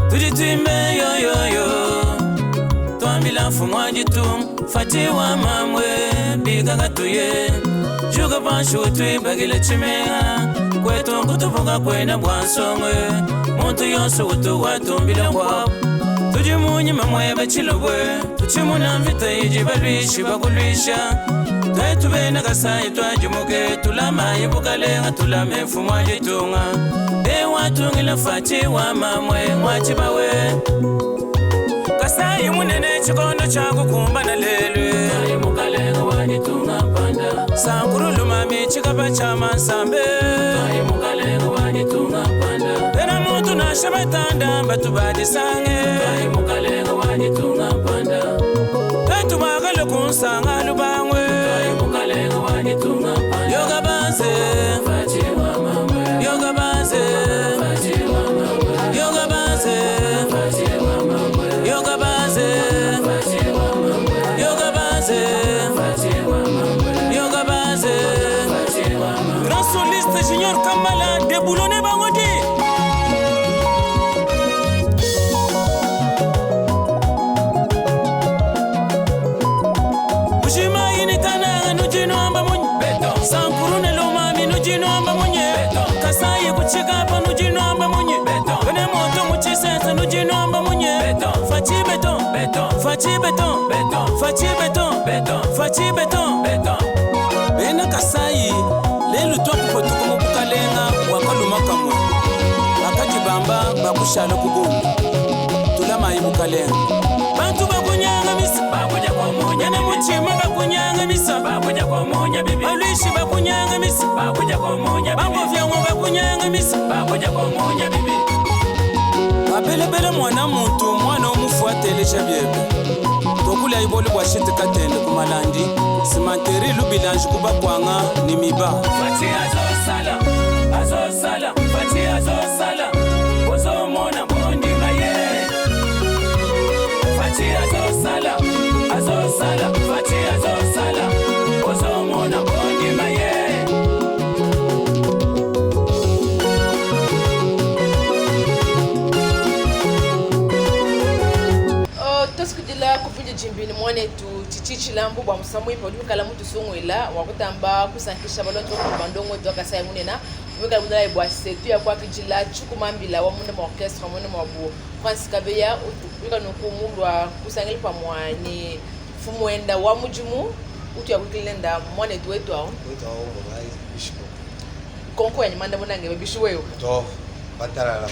Tudi twimbe yoyoyo twambila mfumu wa ditunga Fati wa mamwe bikaka tuye juka panshi utwibakile tshimenga kwetu nkutupuka kwena bwa nsongwe muntu yonso utu watumbila kwabu tudi munyima mwebe tshilobwe tutshimuna mvita idi balwishi bakulwisha twetu bena Kasayi twajimuke tulamayi bukalenga tulame mfumu wa ditunga ewatungile Fati wa mamwe ngwatshibawe Kasayi munene tshikondo tsha kukumbana lelwe Kasayi mukalenga wa ditunga mpanda. Sankuru lumami tshikapa tsha mansambe Kasayi mukalenga wa ditunga mpanda. bena muntu nasha batanda batu badisange Kasayi mukalenga wa ditunga mpanda. twetu bakale kunsanga lubangwe Kasayi mukalenga wa ditunga mpanda. yoga banze Fati wa mamwe. yoga banze Fati wa mamwe. yoga banze Fati wa mamwe. yoga banze Fati wa mamwe. yoga banze Fati wa mamwe. yoga banze Fati wa mamwe. Grand soliste Junior Kambala déboulonné bangodi. Ushima initana nujino amba munye Sankuru ne lomami nujino amba munye Kasayi kuchikapa nujino amba munye Bene moto muchisensa nujino amba munye Fachi beton Fachi beton Fachi beton Fachi beton Bena Kasayi lelu twakupotuka mu bukalenga wakaluma kamwe bakajibamba bakushala kubumba tulamayi bukalenga bantu bakunyanga misa Bakuja kwa munya ene muchima bakunyanga misa Bakuja kwa munya bibi. balwishi bakunyanga misa Bakuja kwa munya bibi. bambovyango bakunyanga misa Bakuja kwa munya bibi. babelebele mwana muntu mwana omufuatelesha byebe tokulya iboli bwa shiti katende kumalandi simanteri lubilanji kubakwanga ni miba Fati azosala, azosala, Fati azosala, ozomona bondima ye. Fati azosala, azosala, Fati azosala. Kupindijimbi ne muanetu Tshitshi Tshilambu bua musambu muimpe udi muikala mutusunguila wa kutamba kusankisha balongi bakulu ba ndongo wetu wa Kasaï munena muikala mudalayi bua se tuya kuakidila Tshikuma Mbila wa munda mua orchestre wa munda mua bu Prince Kabeya wikala nunku mulua kusangila pamua ne mfumuenda wa mudimu utuya kuyukila nenda muanetu wetu awu. Wetu awu monayi bishi ko. Nkonko yanyi mandamuna ngebe bishi wewe. To batalala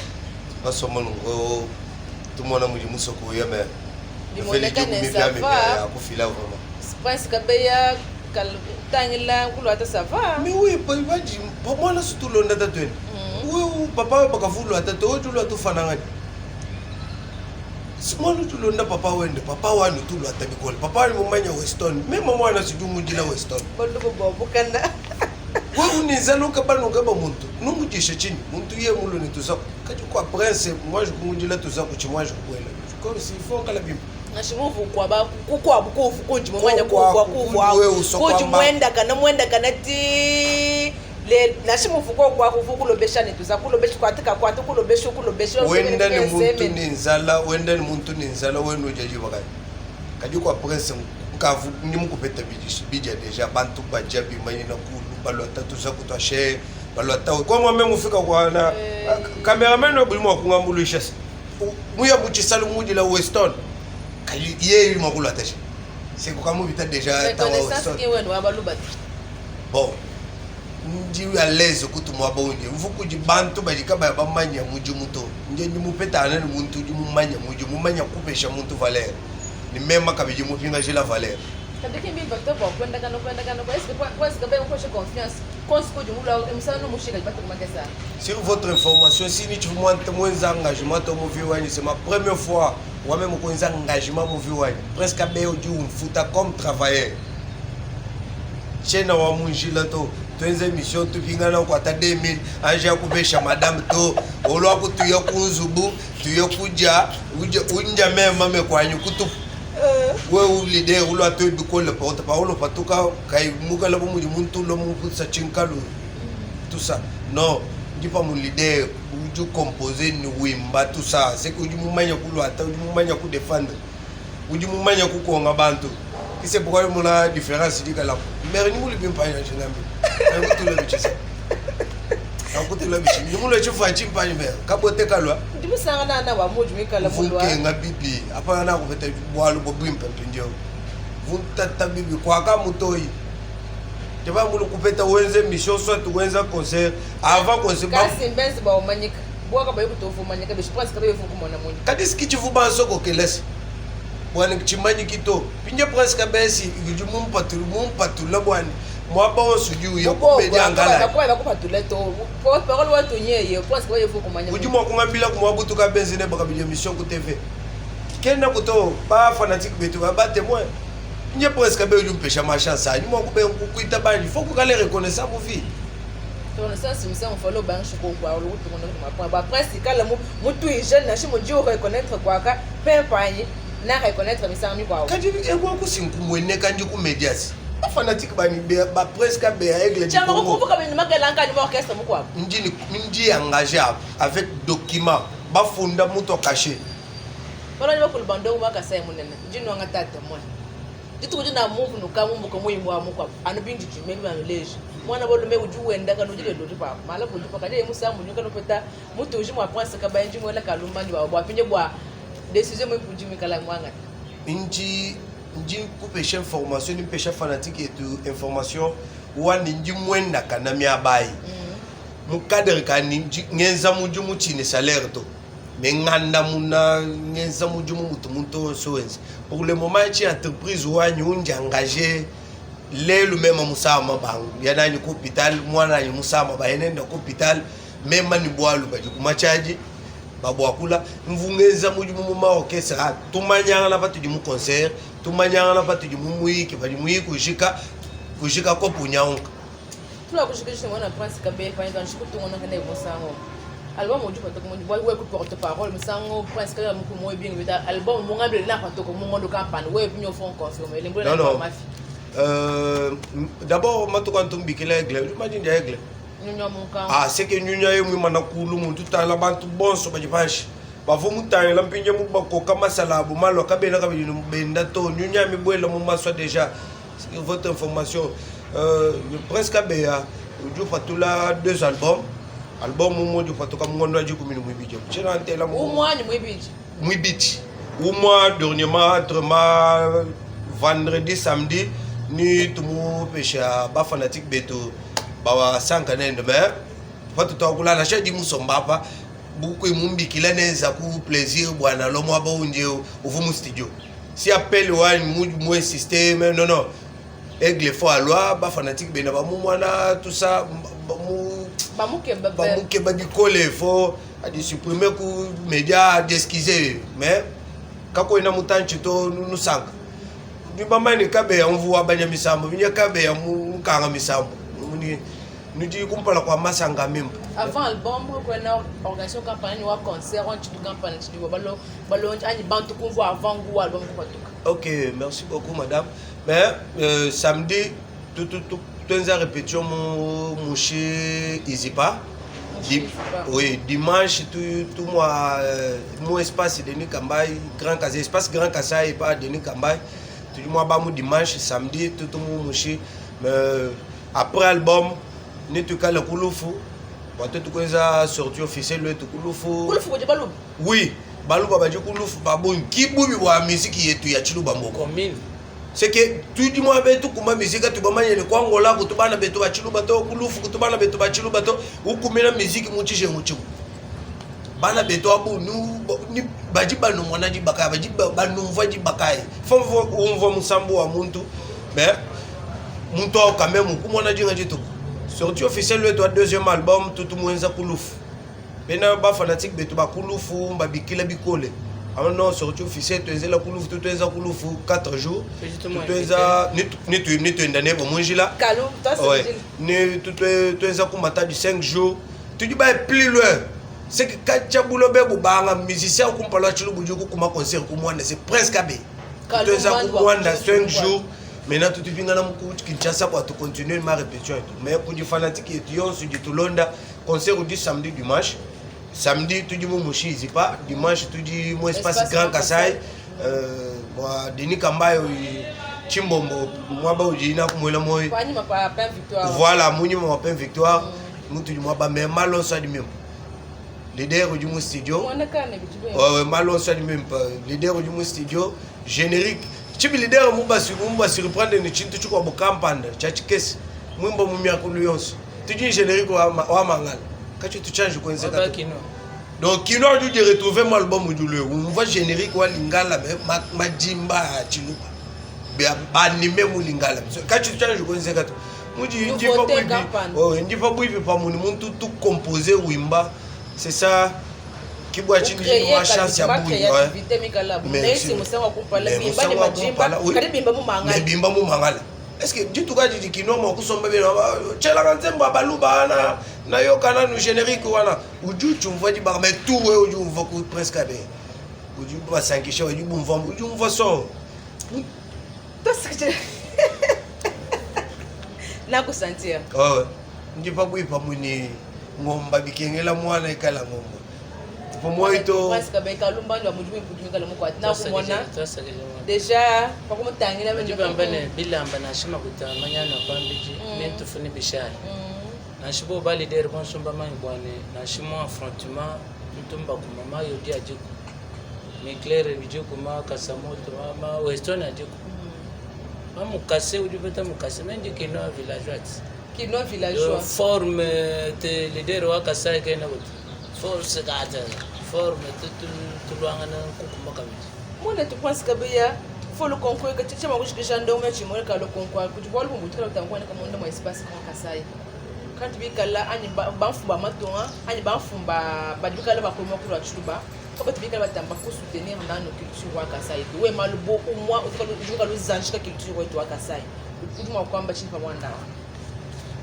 basomba nunku tumona mudi musoko uya me Bimueneka ne ça va. Kufila vraiment. Prince Kabeya tangila kuluata ça va. Mais oui, baji mwana situlonda tatwene. Wewe papa bakavulwa tatu wewe tulwa tufanangani. Mwana tulonda papa wende papa wani tulwa tabikole papa wani mumanya Weston meme mwana sijungundila Weston. Boluko bobukana. Wewe unizaluka banuka ba muntu numujisha chini muntu ye mulo ni tuza kati kwa prince moi je kungundila tuza kuchi moi je kukwela comme s'il faut kala bimba. Nashimuvu kwa ba kukwa bukufu kunji mwanya Kukwa, kukwa kukwa wewe usokwa kunji mba. mwenda kana mwenda kana ti le nashimuvu kwa kwa kufu kulobesha ni tuza kulobesha kwa tika kwa kulobesha kulobesha wenda ni muntu ni nzala wenda ni muntu ni nzala wenu jaji bakai kadi kwa prince nkavu ni mukupeta bidisha bija deja bantu baja bimanyi na kulu balwata tuza kutwa she balwata kwa mwame mufika kwa na cameraman wa bulimo kungambuluisha muya buchisalu mudi la Weston kadi ye makulu atashe c'est comme vita déjà tawa reconnaissance Weston ke wenu abaluba bon ndi à l'aise kutu mwaba undi mvuku bantu balika baya bamanya mudimu to nje ndi mupetana ni muntu udi mumanya mudimu mumanya kupesha muntu valeur ni mema kabidi mupingajila valeur Kadiki mbi docteur kwa kwenda kana kwenda kana kwa eske kwa eske ben kwa confiance konsko jumula emsano mushika jipata kumakesa. Sur votre information, si ni tu moins moins engagement to movie wine, c'est ma première fois moi même ko engagement movie wine presque abe odi umfuta comme travailleur chena wa munjila to twenze mission tupingana kwa ta 2000 anje akubesha madame to olwa kutuya kunzubu tuya kuja uja unja mema me kwanyu kutu we ulide ulwa to bikole porte parole patuka kai mukala bo mudi muntu lo mu putsa chinkalu tout ça non ndi pa mu leader uju composer ni wimba tout ça c'est que uju mumanya kulwata uju mumanya ku défendre uju mumanya kukonga bantu qui c'est pourquoi mona différence dikala mais ni muli bimpanya chingambi akutula bichisa akutula bichi ni mulo chifa chimpanya me kabote kalwa Ndimusanga na wa muju mikala mulwa. vunkenga bibi apana na kupeta bwalu bo bimpe mpindio vuntata bibi kwaka mutoi teba mulu kupeta wenze mission soit wenza concert avant concert Kasi mbenzi ba umanyika. Bwaka ba yukutofu umanyika bishi prince kabe yufu kumona munyu. Kadi ski chivu soko kelesi bwana chimanyi kito pinje prince kabesi yuju mumpatulu mumpatula bwana mwaba wonso ju ya kupenya ngala Kwa ba kupatula to. Parole wa tonye ye prince kabe yufu kumanya. Udi mwa kungambila kumwabutu ka benzine baka bija mission ku TV kenda kuto ba fanatique betu ba ba témoin pinje prince kabe yuju mpesha ma chance ani mwa kube kuita bani faut kukale reconnaissant mu vie. Reconnaissance musango falo ba nshiko kwa olukutu ngono kuma ba prince kala mu mutu jeune na shimo ji reconnaître kwa ka pempanyi na reconnaître misango mi kwa. Kadi ekwa kusinkumweneka ndi ku medias ba fanatique bani ba prince kabe ya aigle du Chama Congo. kukumbuka bino magalanga ni orchestre mukwa. Ndi ndi engagé avec document bafunda muto caché. Bana ni bakulu bando makasa munene ndi nwanga tata mwa. Dituku dina move no kamu muko muyimu wa mukwa anu bindi jime ba leje. Mwana bolume uju wenda kanu jile lotu pa mala buju pa kaje musa munyu kanu peta mutu uju mwa prince ka bayenji mwela kalumba ni ba bwa pinje bwa décision mu puji mikala mwanga. Nji nji kupesha information ni mpesha fanatique et information wani nji mwenda kana miabai. Mu cadre kani nji ngenza muju mutine salaire to. Mais nganda muna ngenza muju mutu muntu so wenza. Pour le moment chi entreprise wani unji engagé lelu mema musama bangu yanani ku hôpital mwana ni musama ba yenenda ku hôpital mema ni bwalu ba kumachaji babwakula mvungenza muju mu ma orchestre tumanyanga na patu mu concert tumanyanga na patu mu muiki bali muiki kujika kujika ko punyaunka Tula kushikisha mwana prince kabe pa ndio shikutunga na kana musango. Album oju patoko mo boy we ku porte parole musango prince kabe mu mo bien bita album mo ngabele na patoko mo ngondo campagne we binyo fond confirmer le mbona Non, non. mafi. D'abord matuka ntumbikila aigle imagine dia aigle. Nyunya munka. Ah c'est que nyunya ye mwima na kulu muntu tala bantu bonso bajipashi. Bavua mutangila mpindie mu bakoka masala abu malua kabena kabidi ne benda to nyunya mibuela mu masua deja. Votre information, Prince Kabeya udi upatula deux albums. Album umue udi upatuka mu ngondo wa dikumi ne muibidi. Tshiena ntela mu Umue anyi muibidi? Muibidi. Umue dernièrement entre ma vendredi samedi ni tumupesha ba fanatique betu bawasanka nende mais patutuakula nansha di musomba apa bukui mumbikila nenza ku plaisir bwana lo muaba undi eu uvu mu studio si appel wani mu mu insister mais non non aigle fo alwa ba fanatique bena ba mumwana tout ça mu Bamukeba bamukeba bikole fo adi supprimer ku media adi excuser mais kakuena mutantshi to nusanka ni bamanye kabeya mvua banya misambo minya kabeya mukanga misambo muni nudi kumpala kwa masanga mimpa Avant album kwena organisation campagne wa concert on chitu campagne chitu balo balo anyi bantu kumvua avant ngu album kupatuka. Ok, merci beaucoup madame. Mais samedi tout tout tout tuenza répétition mu mushi Izipa. Mushi Izipa. Oui, dimanche tout tout moi mu espace Denis Kambayi, Grand Kasai, espace Grand Kasai pas Denis Kambayi. Tout moi ba mu dimanche, samedi tout tout mu mushi. Mais après album ni tukala kulufu. Bato tukweza sortie officielle wetu kulufu. Kulufu kuje balu. Oui, baluba baje kulufu babongi bubi bwa musique yetu ya Tshiluba mboko. Commune. C'est que tout du moins betu kuma musique tubamanye ni kwa Angola kutubana betu ba Tshiluba to kulufu kutubana betu ba Tshiluba to ukumina musique muchishe muchiku. Bana betu abu nu ni baji banu mwana di bakaya baji banu mva di bakaya. Fomvo umva musambo wa muntu mais muntu au quand même kumona dinga dituku. Sortie officielle wetu deuxième album tutu mwenza kulufu. Bena ba fanatique betu ba kulufu mbabikila bikole. Ah non, sortie officielle tuenzela kulufu tutuenza kulufu 4 jours. Tutuenza ni tu ni tuenda nebo munjila. Kalu, toi Ouais. c'est Ni tutu tuenza kumata du 5 jours. Tu dis ba plus loin. C'est que kacha bulo be bubanga musicien kumpala chilubu juku kuma concert kumwanda c'est presque abe. Kalu Tuenza Mbandu kumwanda wa 5 jours. Maintenant tout pingana muku Kinshasa kwa tu continuer ma répétition et tout. Mais pour du fanatique et tout on du Tulonda concert du samedi dimanche. Samedi tu dis mon mushi izipa, dimanche tu dis mon espace Espace Grand Grand Kasai. Kasai. Moi Denis Kambayo Chimbombo moi ba ujina kumwela moi. Kwa nyuma pa Pain Victoire. Voilà munyuma wa Pain Victoire. Mutu moi ba mais malonso du même. Leader du mon studio. Mwana kana bijibe. Ouais, malonso du même leader du mon studio générique. Chibi leader mumba mumba surprendre ni chintu chukwa bukampanda cha chikesi mwimbo mumya yonso. Tuji générique wa wa mangala. Kachi tu change kwenze Waba kato. kino. Donc kino a dû retrouver mon album du le. On voit générique wa lingala mais majimba ya chiluba. Ba animé mu lingala. Kachi tu change kwenze kato. Muji Nouveauté ndipa bwibi. kampanda. Oh, ndipa bwibi pa muni muntu tu composer wimba. C'est ça. Kibwa chini wa chance ya bouyi. Créativité mikala. Nesi musango kumpala Mais bimba ni musango majimba. kumpala, oui. Kadi bimba mu Mais mangala. bimba mu mangala. Est-ce que du tout cas dit kino mo kusomba bino tshela ka nzembo baluba wana na yoka nanu générique wana uju chumva di ba mais tout we uju umva ku presque abe uju ba sankisha uju bumva uju umva so Toi Na kusentir. oh ndi pa bwipa muni ngomba bikengela mwana ikala ngomba po moito Prince Kabeka lumba ndo mujibu mputumika lomo kwa na kumona. Twasakije mwana. Déjà kwa kumutangila Badi bamba ne bilamba nashima kutamanya na kwambiji nentufuni bishara. Nashibo ba leader bonso bamanyi bwane nashimo affrontement ntumba kumama yodi ajiku. Miclaire bijiku ma kasamoto ma Weston ajiku. Ma mukase ujipeta mukase mendi kino villageois. Kino Yo villageois. forme te leader wa Kasai kena kuti. Force kata forme tulwangana kukuma kabiji. Mwana tu Prince Kabeya fo le concours que tchema kushikisha ndongo chimwe ka le concours kuti bolu mbutika kutangwa ka monde mo espace Grand Kasai. Quand bikala anyi bamfumba matonga anyi bamfumba badibikala bakoma kula chuba ko batibikala batamba ko soutenir nano culture wa Kasai. We malubo umwa utuka luzanjika culture wetu wa Kasai. Kuduma kwamba chini pa mwanda.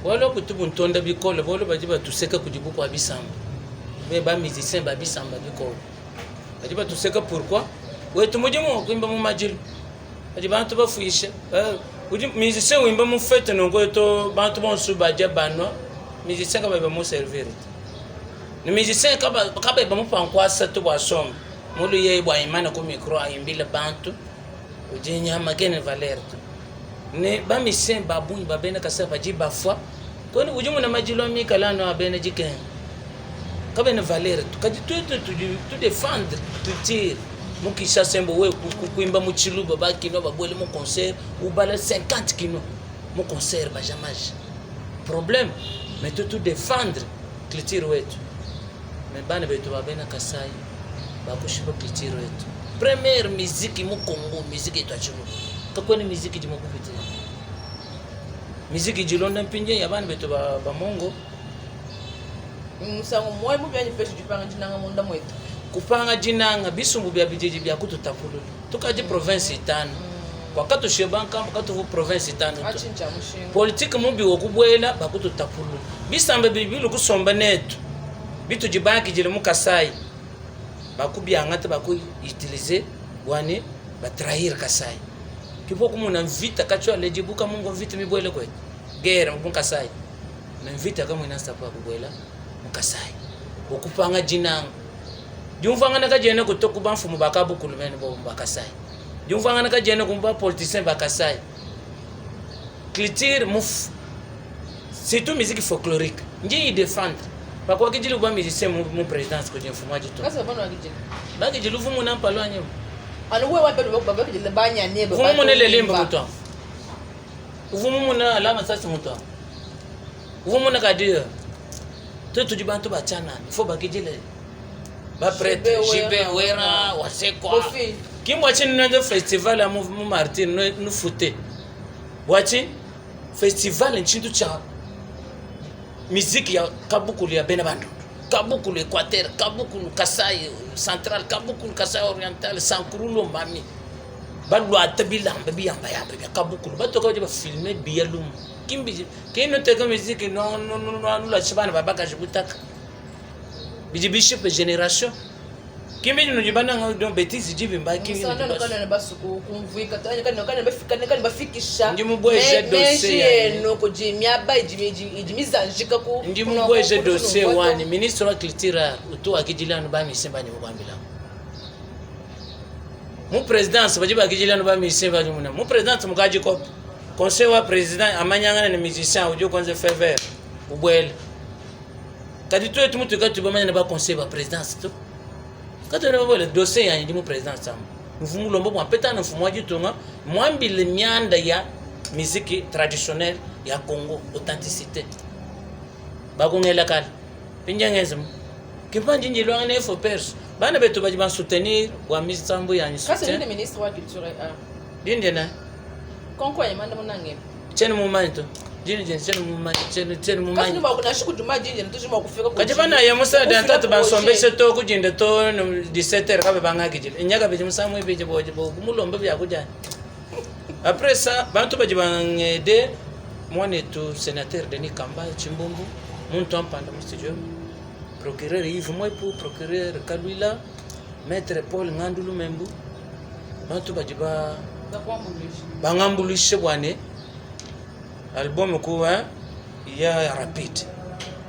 Walo kutubu ntonda bikolo bolo badi batuseka kudibu kwa bisamba. Be ba musicien ba bisamba bikolo. Badi batuseka pourquoi? Wetu mudimu kuimba mu majilu. Badi bantu bafuisha. Udi musicien wimba mu fête nongo to bantu bonsu badia banwa. Musicien ka ba mu servir. Ne musicien kaba kaba bamupa nkwasa to bua sombe mulu yeye bua imana ku micro aimbile bantu udi nyama kene valeur to. Ne ba musicien ba bungi ba bena Kasai badi bafua kweni udi muna madilu a mikala anu a bena dikenga kabena valeur to. Kadi tuetu tudi tu defendre culture mu Kinshasa mbo wewe kuimba mu tshiluba ba kino babuele mu concert ubala 50 kino mu concert baja maji problème mais tutu defendre culture wetu mais bana betu ba bena Kasai bakushipa culture wetu première musique mu Congo musique yetu ya tshiluba kakwene musique idi mukupitila musique idilonda mpindie ya bana betu ba, ba mongo Musangu muoyo mubi anyi peshi dipanga dinanga munda muetu? Kupanga dinanga bisumbu bia bididi bia kututapulula tukadi province itanu kwakatushiye bankambo katuvu province itanu to Atshi ntshia mushinga. Politike mubi wa kubuela bakututapulula bisamba bidi bilu kusomba netu bitudi bakidile mu Kasai bakubiangata baku utiliser bua ne ba trahir Kasai kipo kumuna mvita katshia ledibuka mungu mvita mibuele kwetu guerre mu Kasai Me mvita kamuena nsapu ya kubuela mu Kasai bua kupanga dinanga. Diumvuangana kadiena ku to ku bamfumu ba kabukulu mene bobu ba Kasai. Diumvuangana kadiena ku ba politiciens ba Kasai. Culture mufu surtout musique folklorique ndi yi defendre pakuakidila ba musicien mu, mu presidence kudi mfumu wa ditunga. Kasi babana wakidila. Bakidila uvu muna mpalu anyi? Anu wewe wapi bakidila banyane Uvu mumune lelimba mutu amu. Uvua mumona alama sasi mutu amu. Uvua mumona kadi tuetu tudi bantu ba tshianana, il faut bakidile ba prêtre JB Wera Wasekwa. Kofi. Ki mbua tshinyi nuenze festival ya mu mu Martyr nufute. Bua tshinyi? Festival ntshintu tshia musique ya kabukulu ya bena Bandundu. Kabukulu Equateur, Kabukulu Kasai Central, Kabukulu Kasai Oriental, Sankuru Lomami. Baluata bilamba biyambayamba bia kabukulu batoka badi bafilme biya lumu kimbi kinuteka miziki nulatsha bana ba bakaji butaka bidi bishipe generation kimbi nudi bananga don betise idi bimba kimbi bafikisha Ndi mubueje dossier yenu kudi miaba idi mizanjika ku ndi mubueje dossier wani ministre wa culture utu wakidila anu ba musicien bani mukwambila mu presidence badi bakidila anu ba musicien badi muna mu presidence mukaji kopo conseil wa president amanyangana ne musicien udi ukonze feu vert ubuele kadi tuetu mutu katu bamanya ne ba conseil ba presidence to katu ne babuele dossier yanyi di mu presidence amu mfumu lombo bua mpeta na mfumu wa ditunga mwambile mianda ya musique traditionnelle ya Congo authenticité bakungela kala pinjangeza kimpanji njilwanga ne fo perso bana betu badi ban soutenir bua misambu yanyi kasi soutien ndi ministre wa culture ah dinde na konko ya manda munange chene mumanyi to dini dini chene mumanyi chene chene kasi mumanyi ndi bakuna kuduma jinje ntujima kufika kadi bana ya musa da tatu bansombeshe to kujinda to 17 heures kabe bangakijila inyaka biji musamu ibiji boje bo kumulomba bya kujana après ça bantu badi bangede mwanetu sénateur Denis Kamba Chimbumbu muntu ampanda mu studio procureur Yves Mwepu procureur Kalwila maître Paul Ngandulu Membu bantu badi ba bangambuluishe bwane album ku hein, ya rapide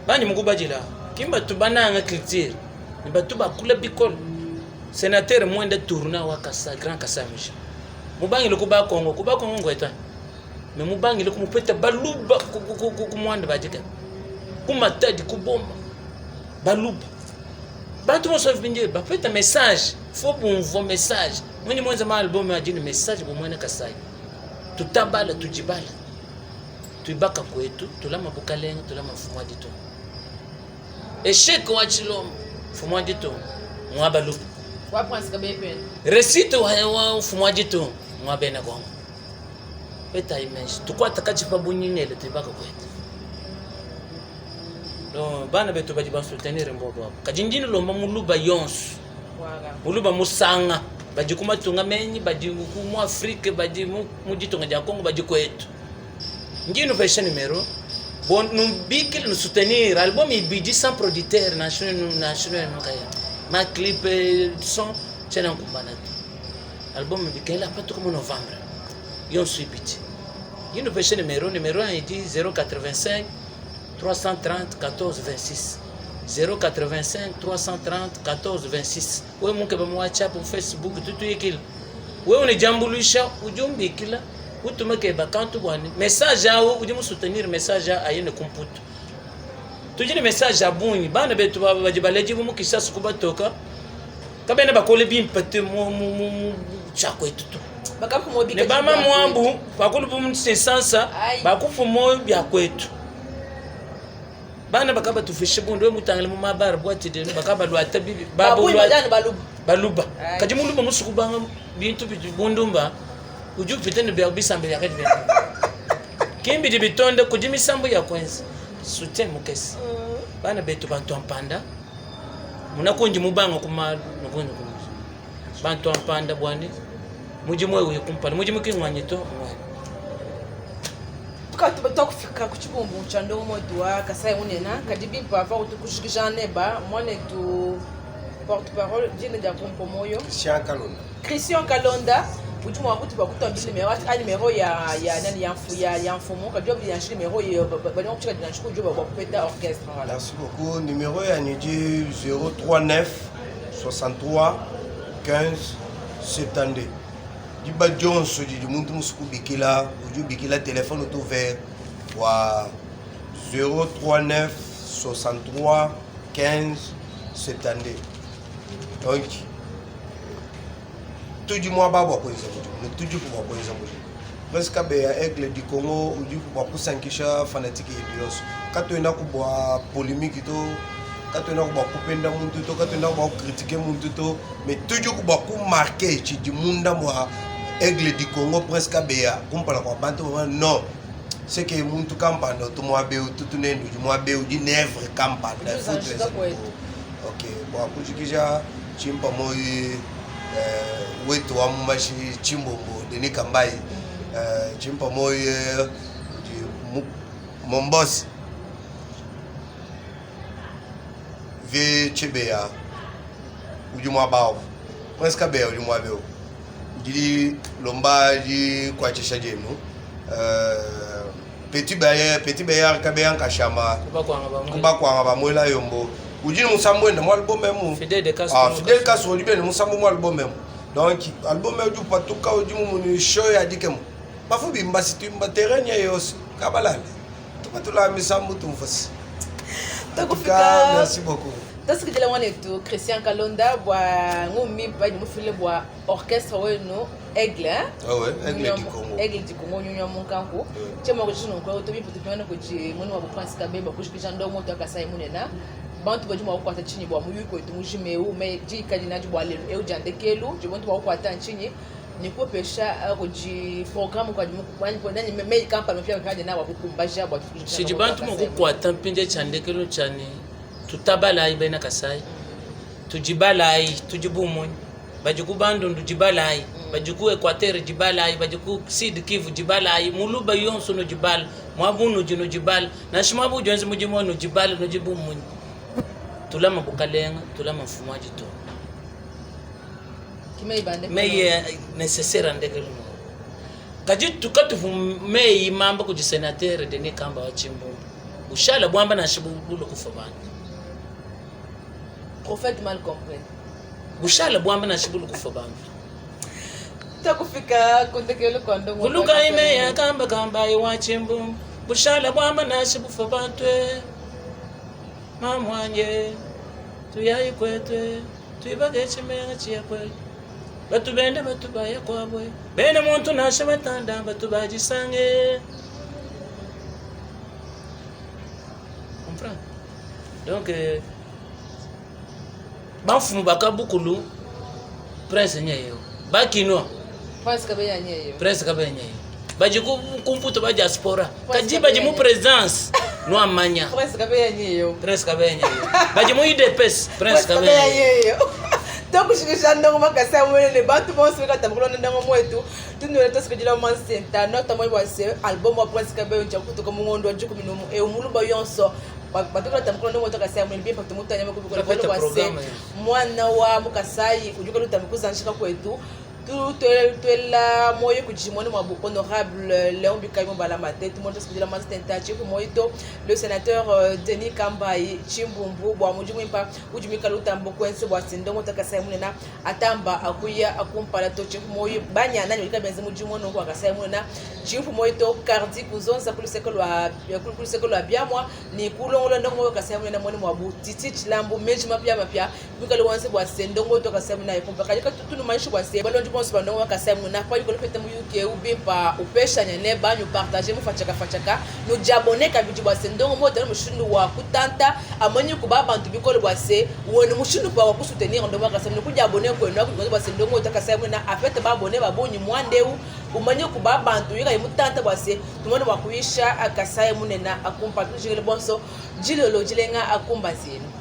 bani mukubajila kimba tubananga culture ni batu bakula bikolo sénateur mwenda tourna wa kasa grand kasa misha mubangile kuba Congo kuba Congo ngweta me mubangile kumupeta baluba kumwanda bajika kumatadi kubomba baluba bantu bonso binje bapeta message fo bumvo message mwini mwenza ma album adini message bumwene kasai tutabala tujibala tuibaka kwetu tulama bukalenga tulama mfumu wa ditunga échec wa chilombo mfumu wa ditunga mwa baluba wa prince kabepene recite wa, wa mfumu wa ditunga mwa bena kongo peta image tukwata kachipa bunyinele tuibaka kwetu donc bana betu badi basoutenir mbobo abo kadi ndini lomba muluba yonso wala muluba musanga badi kumatunga menyi badi mu afrique badi mu ditunga dia congo badi kwetu ndinu pesha numero bon nubikile nusoutenir album ibidi sans producteur national national nukaya ma clip son tsena nkumbana tu album bikela patuka mu novembre yonso ibidi yinu pesha numero numero idi 085 330 14 26 085 330 14 26. Wewe munkeba mu WhatsApp, mu Facebook, tutuyikila. Wewe ne diambuluisha udi umbikila utume keba kantu bwani message awu udi musoutenir message aye ne kumputu. Tudi ne message ya bungi bana betu badi baledibu mu Kinshasa kubatoka kabena bakole bimpe te mu mu mu mu tshia kwetu to. Ne bamamu abu bakulu bu nsensansa bakufu moyo bia kwetu. Bana bakabatufisha bundu we mutangile mu mabara boîte de nuit bakabaluata bibi baluba kadi muluba musu kubanga bintu bidi bundumba udi upita ne bia bisamba bia kadi bia kimbidi bitonde kudi misambu ya kwenza soutien mukese bana betu bantu ampanda munakundi mubanga kumalu nukundi kumuzi bantu ampanda bwani mudimu wewe kumpala mudimu kingwanyi to ngwanyi Twakufika ku tshibumbu tshia ndongo wetu wa Kasai munene kadi bimpe ava kutukushikija neba mwanetu porte parole dina dia kumpo moyo Christian Kalonda. Christian Kalonda udi mua kutupa kutuambila numero a numero ya ya nani ya mfu ya ya mfumu kadi ya numero ya badi mua kuchika dina tshiku bua kupeta orchestre voilà. Merci beaucoup. Numéro ya nidi 039 63 15 72. Diba dionso didi muntu musu kubikila udi ubikila telefone utu ouvert wa 039 63 15 72. Donc tudi muaba bua kuenza mudimu ne tudiku bua kuenza mudimu. Prince Kabeya Aigle du Congo udiku bua kusankisha fanatike yetu yonso. Katuenaku bua polemique to, katuenaku bua kupenda muntu to, katuenaku bua kucritiquer muntu to, mais tudiku bua kumarquer tshidi munda mua Aigle du Congo Prince Kabeya kumpala kua bantu bamba non c'est que muntu kampanda utu muaba eu tutu nende udi muaba eu udi nevre kampanda. Udi uzanjika kwetu. Ok, bua kujikija tshimpa moyi wetu wa mumashi Tshimbombo Denis Kambayi tshimpa moyi udi Mombosi vie Chebeya udi muaba awu Prince Kabeya udi muaba eu ndi lomba dikuatshisha dienu Petit Bayard, Petit Bayard Kabeya Nkashama kubakwanga bamwela yombo udi ne musambu wende mu album emu Fidel de Castro. Ah, Fidel Castro udi bene musambu mu album emu donc album udi upatuka udi mumuni show ya dikemu bafu bimba si tuimba terrain ya yonso kabalale tupatula misambu tumfasi. En tout cas, merci beaucoup. Tasikidila mwanetu Christian Kalonda bua ngumi mpa mufile bua orchestre wenu Aigle hein? Ah ouais, Aigle du Congo. Aigle du Congo nyunya munkanku. Chema kushino kwa utobi putupana kuji mwenu wa Prince Kabeba kushikisha ndongo to Kasai munena. Bantu badi mua kukwata tshinyi bua muyuki wetu mujima eu me dikadi nadi bua lelu eu dia ndekelu di bantu bua kukwata ntshinyi ne kupesha kudi programme kadi nani meyi kampani mapia mapia na wa kukumbaja bua tshidi bantu mua kukwata mpindia tshia ndekelu tshiani tutabalayi bena Kasai tudibalayi tudi bumonyi badi ku Bandundu dibalayi badi ku Equateur dibalayi badi ku Sud Kivu dibalayi muluba yonso nudibala muabu nudi nudibala nansha muabu udi wenza mudimu nudibala nudi bumonyi tulama bukalenga tulama mfumu wa ditunga meyi nécessaire andekelu kadi tukatuvu meyi mamba kudi sénateur Denis Kamba wa Tshimbumbu ushala bwamba nansha bulu kufa bantu prophète mal compris bushala bwamba nansha bulu kufa bantu takufika kundekelu kwa ndongo kuluka imeya kamba kamba wa Tshimbumbu bushala bwamba nansha bufa bantu mamwanje tuyayi kwetwe tuibage tshimenga tshiya kwetu batu bende batu baya kwabwe bene muntu nasha batanda batu bajisange comprend donc bamfumu bakabukulu prince nyeyo bakinwa Prince Kabeya nyeyo Prince Kabeya nyeyo baji kumputo ba diaspora kadi baji mu présidence nwamanya Prince Kabeya nyeyo Prince Kabeya nyeyo baji mu UDPS Prince Kabeya nyeyo tokushikisha ndongo makasi amwene bantu bonso bekatambukulona ndongo mwetu tunwele tosikidila mansenta notamoi bwase album wa Prince Kabeya nja kutuka mungondo wa jukumi nomu e umuluba yonso batukula tambukula ndongo tokasi amwene bimpa tumutanya mukubikola bwase mwana wa mukasai ujuka lutambukuza nshika kwetu. Tuela muoyo kudi muena muabu honorable Leon Bikayi Mubalamate, tumona tusakidila manza tenta tshipu muoyo to le senateur Denis Kambayi Tshimbumbu bua mudimu muimpa udi muikala utamba kuenza bua se ndongo ta Kasai munena atamba akuya kumpala to tshipu muoyo banyana ne badi benza mudimu nunku wa Kasai munena tshipu muoyo to Cardi Kuzonza ku luseke lua ku luseke lua biamua ne kulongolola ndongo wa Kasai munena muena muabu Titi Tshilambu meji mapia mapia Muikale wenza bua se ndongo wetu wa Kasai Munene aye Kadi katunumanyishi bua se balondi bonso ba ndongo wa Kasai Munene pa bikolo peta muyuki eu bimpa upeshanya ne banyu partager mu fatshaka fatshaka nudiabone kabidi bua se ndongo moto ne mushindu wa kutanta amanyi kuba bantu bikole bua se wenu mushindu pa wa kusoutenir ndongo wa Kasai Munene kudiabone kwenu aku bua se ndongo wetu wa Kasai Munene apete ba abone ba bungi muanda eu umanye kuba bantu yikayi mutanta bua se tumone mua kuyisha Kasai Munene akumpala tujingile bonso dilolo dilenga akumba zenu.